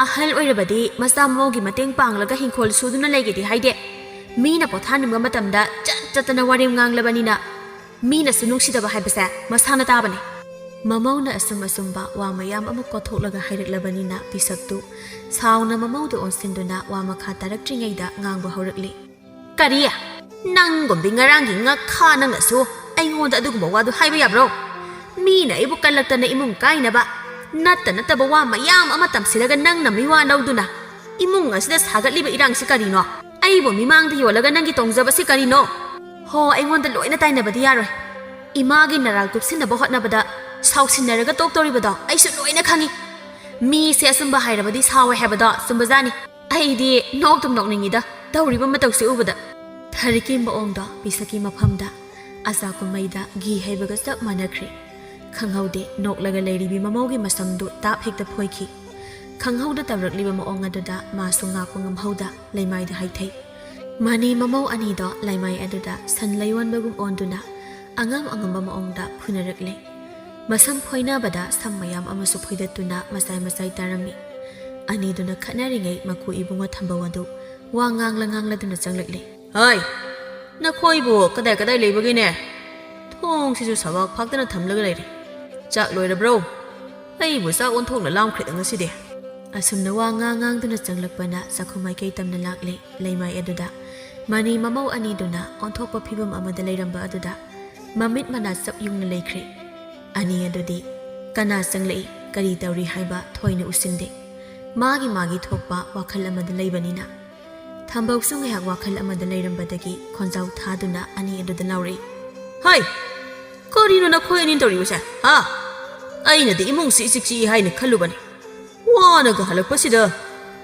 ꯑꯍꯜ ꯑꯣꯏꯔꯕꯗꯤ ꯃꯆꯥ ꯃꯃꯧꯒꯤ ꯃꯇꯦꯡ ꯄꯥꯡꯂꯒ ꯍꯤꯡꯈꯣꯜ ꯁꯨꯗꯨꯅ ꯂꯩꯒꯦꯗꯤ ꯍꯥꯏꯗꯦ꯫ ꯃꯤꯅ ꯄꯣꯊꯥꯅꯤꯡꯕ ꯃꯇꯝꯗ ꯆꯠ ꯆꯠꯇꯅ ꯋꯥꯔꯦꯝ ꯉꯥꯡꯂꯕꯅꯤꯅ ꯃꯤꯅꯁꯨ ꯅꯨꯡꯁꯤꯗꯕ ꯍꯥꯏꯕꯁꯦ ꯃꯁꯥꯅ ꯇꯥꯕꯅꯦ꯫ ꯃꯃꯧꯅ ꯑꯁꯨꯝ ꯑꯁꯨꯝꯕ ꯋꯥ ꯃꯌꯥꯝ ꯑꯃ ꯀꯣꯊꯣꯛꯂꯒ ꯍꯥꯏꯔꯛꯂꯕꯅꯤꯅ ꯕꯤꯁꯞꯇꯨ ꯁꯥꯎꯅ ꯃꯃꯧꯗ ꯑꯣꯟꯁꯤꯟꯗꯨꯅ ꯋꯥ ꯃꯈꯥ ꯇꯥꯔꯛꯇ꯭ꯔꯤꯉꯩꯗ ꯉꯥꯡꯕ ꯍꯧꯔꯛꯂꯤ꯫ "ꯀꯔꯤ? ꯅꯪꯒꯨꯝꯕꯤ ꯉꯔꯥꯡꯒꯤ ꯉꯥꯈꯥ ꯅꯪꯅꯁꯨ ꯑꯩꯉꯣꯟꯗ ꯑꯗꯨꯒꯨꯝꯕ ꯋꯥꯗꯨ ꯍꯥꯏꯕ ꯌꯥꯕ꯭ꯔꯣ? ꯃꯤꯅ ꯑꯩꯕꯨ ꯀꯜꯂꯛꯇꯅ ꯏꯃꯨꯡ ꯀꯥꯏꯅꯕ ꯅꯠꯇ ꯅꯠꯇꯕ ꯋꯥ ꯃꯌꯥꯝ ꯑꯃ ꯇꯝꯁꯤꯜꯂꯒ ꯅꯪꯅ ꯃꯤꯋꯥ ꯂꯧꯗꯨꯅ ꯏꯃꯨꯡ ꯑꯁꯤꯗ ꯁꯥꯒꯠꯂꯤꯕ ꯏꯔꯥꯡꯁꯤ ꯀꯔꯤꯅꯣ? ꯑꯩꯕꯨ ꯃꯤꯃꯥꯡꯗ ꯌꯣꯜꯂꯒ ꯅꯪꯒꯤ ꯇꯣꯡꯖꯕꯁꯤ ꯀꯔꯤꯅꯣ?" ꯍꯣ, ꯑꯩꯉꯣꯟꯗ ꯂꯣꯏꯅ ꯇꯥꯏꯅꯕꯗꯤ ꯌꯥꯔꯣꯏ꯫ ꯏꯃꯥꯒꯤ ꯅꯔꯥꯜ ꯀꯨꯞꯁꯤꯟꯅꯕ ꯍꯣꯠꯅꯕꯗ ꯁꯥꯎꯁꯤꯟꯅꯔꯒ ꯇꯣꯛꯇꯧꯔꯤꯕꯗꯣ ꯑꯩꯁꯨ ꯂꯣꯏꯅ ꯈꯪꯉꯤ꯫ ꯃꯤꯁꯦ ꯑꯆꯨꯝꯕ ꯍꯥꯏꯔꯕꯗꯤ ꯁꯥꯎꯋꯦ ꯍꯥꯏꯕꯗꯣ ꯆꯨꯝꯕꯖꯥꯠꯅꯤ꯫ ꯑꯩꯗꯤ ꯅꯣꯛꯇꯨꯝ ꯅꯣꯛꯅꯤꯡꯉꯤꯗ, ꯇꯧꯔꯤꯕ ꯃꯇꯧꯁꯦ ꯎꯕꯗ꯫ ꯊꯔꯤꯛꯀꯤ ꯃꯑꯣꯡꯗꯣ ꯄꯤꯁꯛꯀꯤ ꯃꯐꯝꯗ ꯑꯆꯥ ꯀꯨꯝꯃꯩꯗ ꯘꯤ ꯍꯩꯕꯒ ꯆꯞ ꯃꯥꯟꯅꯈ꯭ꯔꯦ꯫ ꯈꯪꯍꯧꯗꯦ, ꯅꯣꯛꯂꯒ ꯂꯩꯔꯤꯕꯤ ꯃꯃꯧꯒꯤ ꯃꯁꯝꯗꯨ ꯇꯥꯞ ꯍꯦꯛꯇ ꯐꯣꯏꯈꯤ꯫ ꯈꯪꯍꯧꯗ ꯇꯧꯔꯛꯂꯤꯕ ꯃꯑꯣꯡ ꯑꯗꯨꯗ ꯃꯥꯁꯨ ꯉꯥꯛꯄ ꯉꯝꯍꯧꯗ ꯂꯩꯃꯥꯏꯗ ꯍꯥꯏꯊꯩ꯫ ꯃꯥꯅꯤ ꯃꯃꯧ ꯑꯅꯤꯗꯣ ꯂꯩꯃꯥꯏ ꯑꯗꯨꯗ ꯁꯟ ꯂꯩ ꯑꯣꯟꯕꯒꯨꯝ ꯑꯣꯟꯗꯨꯅ ꯑꯉꯝ ꯑꯉꯝꯕ ꯃꯑꯣꯡꯗ ꯐꯨꯅꯔꯛꯂꯦ꯫ ꯃꯁꯝ ꯐꯣꯏꯅꯕꯗ ꯁꯝ ꯃꯌꯥꯝ ꯑꯃꯁꯨ ꯐꯣꯏꯗꯠꯇꯨꯅ ꯃꯆꯥꯏ ꯃꯆꯥꯏ ꯇꯥꯔꯝꯃꯤ꯫ ꯑꯅꯤꯗꯨꯅ ꯈꯠꯅꯔꯤꯉꯩ ꯃꯀꯨ ꯏꯕꯨꯡꯉꯣ ꯊꯝꯕꯧ ꯑꯗꯨ ꯋꯥ ꯉꯥꯡꯂ ꯉꯥꯡꯂꯗꯨꯅ ꯆꯪꯂꯛꯂꯦ꯫ "ꯍꯥꯏ, ꯅꯈꯣꯏꯕꯨ ꯀꯗꯥꯏ ꯀꯗꯥꯏ ꯂꯩꯕꯒꯤꯅꯦ? ꯊꯣꯡꯁꯤꯁꯨ ꯁꯕꯥꯛ ꯐꯥꯛꯇꯅ ꯊꯝꯂꯒ ꯂꯩꯔꯦ꯫ ꯆꯥꯛ ꯂꯣꯏꯔꯕ꯭ꯔꯣ? ꯑꯩꯕꯨ ꯆꯥꯛ ꯑꯣꯟꯊꯣꯛꯅ ꯂꯥꯝꯈ꯭ꯔꯦꯗ ꯉꯁꯤꯗꯤ꯫" ꯑꯁꯨꯝꯅ ꯋꯥ ꯉꯥꯡ ꯉꯥꯡꯗꯨꯅ ꯆꯪꯂꯛꯄꯅ ꯆꯥꯛꯈꯨꯝ ꯃꯥꯏꯀꯩ ꯇꯝꯅ ꯂꯥꯛꯂꯦ꯫ ꯂꯩꯃꯥꯏ ꯑꯗꯨꯗ ꯃꯥꯅꯤ ꯃꯃꯧ ꯑꯅꯤꯗꯨꯅ ꯑꯣꯟꯊꯣꯛꯄ ꯐꯤꯕꯝ ꯑꯃꯗ ꯂꯩꯔꯝꯕ ꯑꯗꯨꯗ ꯃꯃꯤꯠ ꯃꯅꯥ ꯆꯞ ꯌꯨꯡꯅ ꯂꯩꯈ꯭ꯔꯦ꯫ ꯑꯅꯤ ꯑꯗꯨꯗꯤ ꯀꯅꯥ ꯆꯪꯂꯛꯏ, ꯀꯔꯤ ꯇꯧꯔꯤ ꯍꯥꯏꯕ ꯊꯣꯏꯅ ꯎꯁꯤꯟꯗꯦ꯫ ꯃꯥꯒꯤ ꯃꯥꯒꯤ ꯊꯣꯛꯄ ꯋꯥꯈꯜ ꯑꯃꯗ ꯂꯩꯕꯅꯤꯅ꯫ ꯊꯝꯕꯧꯁꯨ ꯉꯥꯏꯍꯥꯛ ꯋꯥꯈꯜ ꯑꯃꯗ ꯂꯩꯔꯝꯕꯗꯒꯤ ꯈꯣꯟꯖꯥꯎ ꯊꯥꯗꯨꯅ ꯑꯅꯤ ꯑꯗꯨꯗ ꯂꯥꯎꯔꯛꯏ, "ꯍꯩ! ꯀꯔꯤꯅꯣ ꯅꯈꯣꯏ ꯑꯅꯤ ꯇꯧꯔꯤꯕꯁꯦ, ꯍꯥ? ꯑꯩꯅꯗꯤ ꯏꯃꯨꯡꯁꯤ ꯏꯆꯤꯛ ꯆꯤꯛꯏ ꯍꯥꯏꯅ ꯈꯜꯂꯨꯕꯅꯤ꯫ ꯋꯥꯅꯒ ꯍꯜꯂꯛꯄꯁꯤꯗ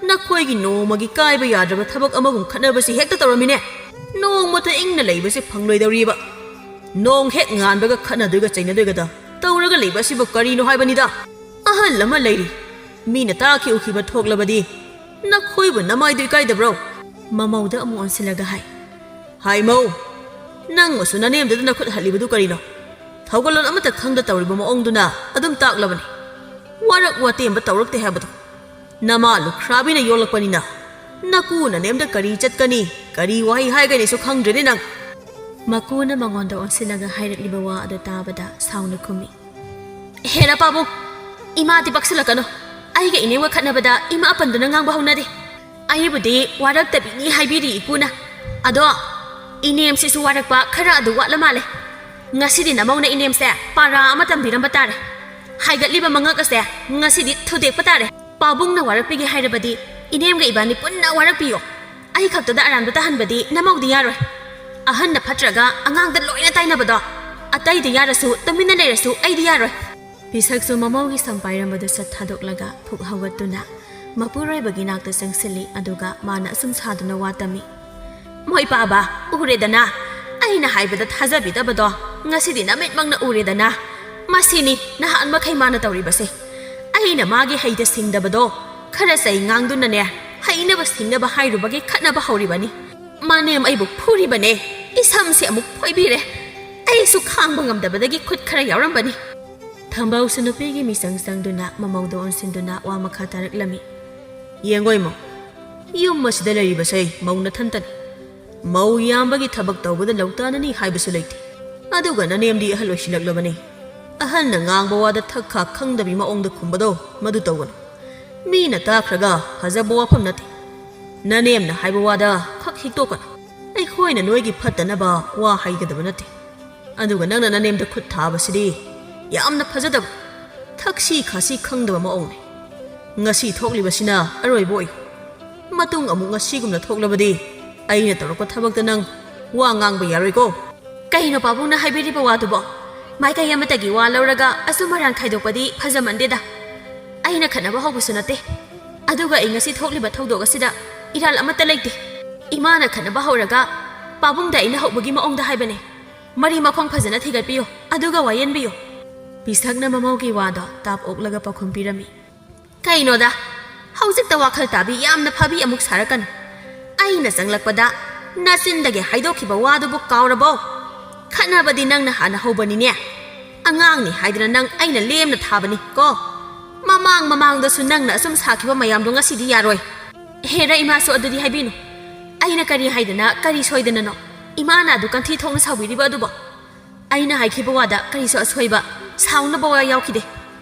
ꯅꯈꯣꯏꯒꯤ ꯅꯣꯡꯃꯒꯤ ꯀꯥꯏꯕ ꯌꯥꯗ꯭ꯔꯕ ꯊꯕꯛ ꯑꯃꯒꯨꯝ ꯈꯠꯅꯕꯁꯤ ꯍꯦꯛꯇ ꯇꯧꯔꯝꯃꯤꯅꯦ꯫ ꯅꯣꯡꯃꯇ ꯏꯪꯅ ꯂꯩꯕꯁꯦ ꯐꯪꯂꯣꯏꯗꯧꯔꯤꯕ꯫ ꯅꯣꯡ ꯍꯦꯛ ꯉꯥꯟꯕꯒ ꯈꯠꯅꯗꯣꯏꯒ ꯆꯩꯅꯗꯣꯏꯒꯗ ꯇꯧꯔꯒ ꯂꯩꯕ ꯑꯁꯤꯕꯨ ꯀꯔꯤꯅꯣ ꯍꯥꯏꯕꯅꯤꯗ꯫ ꯑꯍꯜ ꯑꯃ ꯂꯩꯔꯤ, ꯃꯤꯅ ꯇꯥꯈꯤ ꯎꯈꯤꯕ ꯊꯣꯛꯂꯕꯗꯤ ꯅꯈꯣꯏꯕꯨ ꯅꯃꯥꯏꯗꯨ ꯏꯀꯥꯏꯗꯕ꯭ꯔꯣ?" ꯃꯃꯧꯗ ꯑꯃꯨꯛ ꯑꯣꯟꯁꯤꯜꯂꯒ ꯍꯥꯏ, "ꯍꯥꯏ ꯃꯧ, ꯅꯪꯃꯁꯨ ꯅꯅꯦꯝꯗꯨꯗ ꯅꯈꯨꯠ ꯍꯠꯂꯤꯕꯗꯨ ꯀꯔꯤꯅꯣ? ꯊꯧꯒꯜꯂꯣꯟ ꯑꯃꯠꯇ ꯈꯪꯗ ꯇꯧꯔꯤꯕ ꯃꯑꯣꯡꯗꯨꯅ ꯑꯗꯨꯝ ꯇꯥꯛꯂꯕꯅꯤ꯫ ꯋꯥꯔꯛ ꯋꯥꯇꯦꯝꯕ ꯇꯧꯔꯛꯇꯦ ꯍꯥꯏꯕꯗꯣ꯫ ꯅꯃꯥ ꯂꯨꯈ꯭ꯔꯥꯕꯤꯅ ꯌꯣꯜꯂꯛꯄꯅꯤꯅ ꯅꯀꯨ ꯅꯅꯦꯝꯗ ꯀꯔꯤ ꯆꯠꯀꯅꯤ, ꯀꯔꯤ ꯋꯥꯍꯩ ꯍꯥꯏꯒꯅꯤꯁꯨ ꯈꯪꯗ꯭ꯔꯦꯅꯦ ꯅꯪ꯫" ꯃꯀꯨꯅ ꯃꯉꯣꯟꯗ ꯑꯣꯟꯁꯤꯜꯂꯒ ꯍꯥꯏꯔꯛꯂꯤꯕ ꯋꯥ ꯑꯗꯨ ꯇꯥꯕꯗ ꯁꯥꯎꯅ ꯈꯨꯝꯃꯤ, "ꯍꯦꯔꯥ ꯄꯥꯕꯨꯡ, ꯏꯃꯥꯗꯤ ꯄꯛꯁꯤꯜꯂꯛꯀꯅꯨ꯫ ꯑꯩꯒ ꯏꯅꯦꯝꯒ ꯈꯠꯅꯕꯗ ꯏꯃꯥ ꯑꯄꯟꯗꯨꯅ ꯉꯥꯡꯕ ꯍꯧꯅꯗꯦ꯫ ꯑꯩꯕꯨꯗꯤ ꯋꯥꯔꯛꯇꯕꯤꯅꯤ ꯍꯥꯏꯕꯤꯔꯤ ꯏꯄꯨꯅ꯫ ꯑꯗꯣ ꯏꯅꯦꯝꯁꯤꯁꯨ ꯋꯥꯔꯛꯄ ꯈꯔ ꯑꯗꯨ ꯋꯥꯠꯂ ꯃꯥꯜꯂꯦ꯫ ꯉꯁꯤꯗꯤ ꯅꯃꯧꯅ ꯏꯅꯦꯝꯁꯦ ꯄꯥꯔꯥ ꯑꯃ ꯇꯝꯕꯤꯔꯝꯕ ꯇꯥꯔꯦ꯫ ꯍꯥꯏꯒꯠꯂꯤꯕ ꯃꯉꯛ ꯑꯁꯦ ꯉꯁꯤꯗꯤ ꯊꯨꯗꯦꯛꯄ ꯇꯥꯔꯦ꯫ ꯄꯥꯕꯨꯡꯅ ꯋꯥꯔꯛꯄꯤꯒꯦ ꯍꯥꯏꯔꯕꯗꯤ ꯏꯅꯦꯝꯒ ꯏꯕꯥꯅꯤ ꯄꯨꯟꯅ ꯋꯥꯔꯛꯄꯤꯌꯣ꯫ ꯑꯩ ꯈꯛꯇꯗ ꯑꯔꯥꯟꯕ ꯇꯥꯍꯟꯕꯗꯤ ꯅꯃꯧꯗꯤ ꯌꯥꯔꯣꯏ꯫" ꯑꯍꯟꯅ ꯐꯠꯇ꯭ꯔꯒ ꯑꯉꯥꯡꯗ ꯂꯣꯏꯅ ꯇꯥꯏꯅꯕꯗꯣ꯫ ꯑꯇꯩꯗ ꯌꯥꯔꯁꯨ, ꯇꯨꯃꯤꯟꯅ ꯂꯩꯔꯁꯨ ꯑꯩꯗꯤ ꯌꯥꯔꯣꯏ꯫ ꯄꯤꯁꯛꯁꯨ ꯃꯃꯧꯒꯤ ꯁꯝ ꯄꯥꯏꯔꯝꯕꯗꯨ ꯁꯠ ꯊꯥꯗꯣꯛꯂꯒ ꯐꯨꯛ ꯍꯧꯒꯠꯇꯨꯅ ꯃꯄꯨꯔꯣꯏꯕꯒꯤ ꯅꯥꯛꯇ ꯆꯪꯁꯤꯜꯂꯤ, ꯑꯗꯨꯒ ꯃꯥꯅ ꯑꯁꯨꯝ ꯁꯥꯗꯨꯅ ꯋꯥ ꯇꯝꯃꯤ꯫ "ꯃꯣꯏ ꯄꯥꯕ, ꯎꯔꯦꯗꯅ? ꯑꯩꯅ ꯍꯥꯏꯕꯗ ꯊꯥꯖꯕꯤꯗꯕꯗꯣ ꯉꯁꯤꯗꯤ ꯅꯃꯤꯠꯃꯛꯅ ꯎꯔꯦꯗꯅ? ꯃꯁꯤꯅꯤ ꯅꯍꯥꯟ ꯃꯈꯩ ꯃꯥꯅ ꯇꯧꯔꯤꯕꯁꯦ꯫ ꯑꯩꯅ ꯃꯥꯒꯤ ꯍꯩꯗ ꯁꯤꯡꯗꯕꯗꯣ ꯈꯔ ꯆꯩ ꯉꯥꯡꯗꯨꯅꯅꯦ, ꯍꯩꯅꯕ ꯁꯤꯡꯅꯕ ꯍꯥꯏꯔꯨꯕꯒꯤ ꯈꯠꯅꯕ ꯍꯧꯔꯤꯕꯅꯤ꯫ ꯃꯥꯅꯦꯝ ꯑꯩꯕꯨ ꯐꯨꯔꯤꯕꯅꯦ, ꯏꯁꯝꯁꯦ ꯑꯃꯨꯛ ꯐꯣꯏꯕꯤꯔꯦ꯫ ꯑꯩꯁꯨ ꯈꯥꯡꯕ ꯉꯝꯗꯕꯗꯒꯤ ꯈꯨꯠ ꯈꯔ ꯌꯥꯎꯔꯝꯕꯅꯤ꯫" ꯊꯝꯕꯧꯁꯨ ꯅꯨꯄꯤꯒꯤ ꯃꯤꯆꯪ ꯆꯪꯗꯨꯅ ꯃꯃꯧꯗ ꯑꯣꯟꯁꯤꯟꯗꯨꯅ ꯋꯥ ꯃꯈꯥ ꯇꯥꯔꯛꯂꯝꯃꯤ꯫ "ꯌꯦꯡꯉꯣ ꯏꯃꯧ, ꯌꯨꯝ ꯑꯁꯤꯗ ꯂꯩꯔꯤꯕꯁꯦ ꯃꯧ ꯅꯊꯟꯇꯅꯤ꯫ ꯃꯧ ꯌꯥꯝꯕꯒꯤ ꯊꯕꯛ ꯇꯧꯕꯗ ꯂꯧꯇꯥꯅꯅꯤ ꯍꯥꯏꯕꯁꯨ ꯂꯩꯇꯦ꯫ ꯑꯗꯨꯒ ꯅꯅꯦꯝꯗꯤ ꯑꯍꯜ ꯑꯣꯏꯁꯤꯜꯂꯛꯂꯕꯅꯤ꯫ ꯑꯍꯜꯅ ꯉꯥꯡꯕ ꯋꯥꯗ ꯊꯛ ꯈꯥ ꯈꯪꯗꯕꯤ ꯃꯑꯣꯡꯗ ꯈꯨꯝꯕꯗꯣ ꯃꯗꯨ ꯇꯧꯒꯅꯨ꯫ ꯃꯤꯅ ꯇꯥꯈ꯭ꯔꯒ ꯐꯖꯕ ꯋꯥꯐꯝ ꯅꯠꯇꯦ꯫ ꯅꯅꯦꯝꯅ ꯍꯥꯏꯕ ꯋꯥꯗ ꯈꯛ ꯍꯤꯛꯇꯣꯛꯀꯅꯨ꯫ ꯑꯩꯈꯣꯏꯅ ꯅꯣꯏꯒꯤ ꯐꯠꯇꯅꯕ ꯋꯥ ꯍꯥꯏꯒꯗꯕ ꯅꯠꯇꯦ꯫ ꯑꯗꯨꯒ ꯅꯪꯅ ꯅꯅꯦꯝꯗ ꯈꯨꯠ ꯊꯥꯕꯁꯤꯗꯤ ꯌꯥꯝꯅ ꯐꯖꯗꯕ, ꯊꯛꯁꯤ ꯈꯥꯁꯤ ꯈꯪꯗꯕ ꯃꯑꯣꯡꯅꯤ꯫ ꯉꯁꯤ ꯊꯣꯛꯂꯤꯕꯁꯤꯅ ꯑꯔꯣꯏꯕ ꯑꯣꯏ꯫ ꯃꯇꯨꯡ ꯑꯃꯨꯛ ꯉꯁꯤꯒꯨꯝꯅ ꯊꯣꯛꯂꯕꯗꯤ ꯑꯩꯅ ꯇꯧꯔꯛꯄ ꯊꯕꯛꯇ ꯅꯪ ꯋꯥ ꯉꯥꯡꯕ ꯌꯥꯔꯣꯏꯀꯣ꯫" "ꯀꯩꯅꯣ ꯄꯥꯕꯨꯡꯅ ꯍꯥꯏꯕꯤꯔꯤꯕ ꯋꯥꯗꯨꯕꯣ? ꯃꯥꯏꯀꯩ ꯑꯃꯠꯇꯒꯤ ꯋꯥ ꯂꯧꯔꯒ ꯑꯆꯨꯝ ꯑꯔꯥꯟ ꯈꯥꯏꯗꯣꯛꯄꯗꯤ ꯐꯖꯃꯟꯗꯦꯗ꯫ ꯑꯩꯅ ꯈꯠꯅꯕ ꯍꯧꯕꯁꯨ ꯅꯠꯇꯦ꯫ ꯑꯗꯨꯒ ꯑꯩ ꯉꯁꯤ ꯊꯣꯛꯂꯤꯕ ꯊꯧꯗꯣꯛ ꯑꯁꯤꯗ ꯏꯔꯥꯜ ꯑꯃꯠꯇ ꯂꯩꯇꯦ꯫ ꯏꯃꯥꯅ ꯈꯠꯅꯕ ꯍꯧꯔꯒ ꯄꯥꯕꯨꯡꯗ ꯑꯩꯅ ꯍꯧꯕꯒꯤ ꯃꯑꯣꯡꯗ ꯍꯥꯏꯕꯅꯦ꯫ ꯃꯔꯤ ꯃꯈꯣꯡ ꯐꯖꯅ ꯊꯤꯒꯠꯄꯤꯌꯨ, ꯑꯗꯨꯒ ꯋꯥꯌꯦꯟꯕꯤꯌꯨ꯫" ꯄꯤꯁꯛꯅ ꯃꯃꯧꯒꯤ ꯋꯥꯗꯣ ꯇꯥꯞ ꯑꯣꯛꯂꯒ ꯄꯥꯎꯈꯨꯝ ꯄꯤꯔꯝꯃꯤ꯫ "ꯀꯩꯅꯣꯗ, ꯍꯧꯖꯤꯛꯇ ꯋꯥꯈꯜ ꯇꯥꯕꯤ ꯌꯥꯝꯅ ꯐꯕꯤ ꯑꯃꯨꯛ ꯁꯥꯔꯛꯀꯅꯨ꯫ ꯑꯩꯅ ꯆꯪꯂꯛꯄꯗ ꯅꯆꯤꯟꯗꯒꯤ ꯍꯥꯏꯗꯣꯛꯈꯤꯕ ꯋꯥꯗꯨꯕꯨ ꯀꯥꯎꯔꯕꯣ? ꯈꯠꯅꯕꯗꯤ ꯅꯪꯅ ꯍꯥꯟꯅ ꯍꯧꯕꯅꯤꯅꯦ꯫ ꯑꯉꯥꯡꯅꯤ ꯍꯥꯏꯗꯨꯅ ꯅꯪ ꯑꯩꯅ ꯂꯦꯝꯅ ꯊꯥꯕꯅꯤ ꯀꯣ꯫ ꯃꯃꯥꯡ ꯃꯃꯥꯡꯗꯁꯨ ꯅꯪꯅ ꯑꯁꯨꯝ ꯁꯥꯈꯤꯕ ꯃꯌꯥꯝꯗꯣ ꯉꯁꯤꯗꯤ ꯌꯥꯔꯣꯏ꯫" "ꯍꯦꯔꯥ ꯏꯃꯥꯁꯨ ꯑꯗꯨꯗꯤ ꯍꯥꯏꯕꯤꯅꯨ꯫ ꯑꯩꯅ ꯀꯔꯤ ꯍꯥꯏꯗꯅ ꯀꯔꯤ ꯁꯣꯏꯗꯅꯅꯣ? ꯏꯃꯥꯅ ꯑꯗꯨ ꯀꯟꯊꯤ ꯊꯣꯛꯅ ꯁꯥꯎꯕꯤꯔꯤꯕ ꯑꯗꯨꯕꯣ?" "ꯑꯩꯅ ꯍꯥꯏꯈꯤꯕ ꯋꯥꯗ ꯀꯔꯤꯁꯨ ꯑꯁꯣꯏꯕ, ꯁꯥꯎꯅꯕ ꯋꯥ ꯌꯥꯎꯈꯤꯗꯦ꯫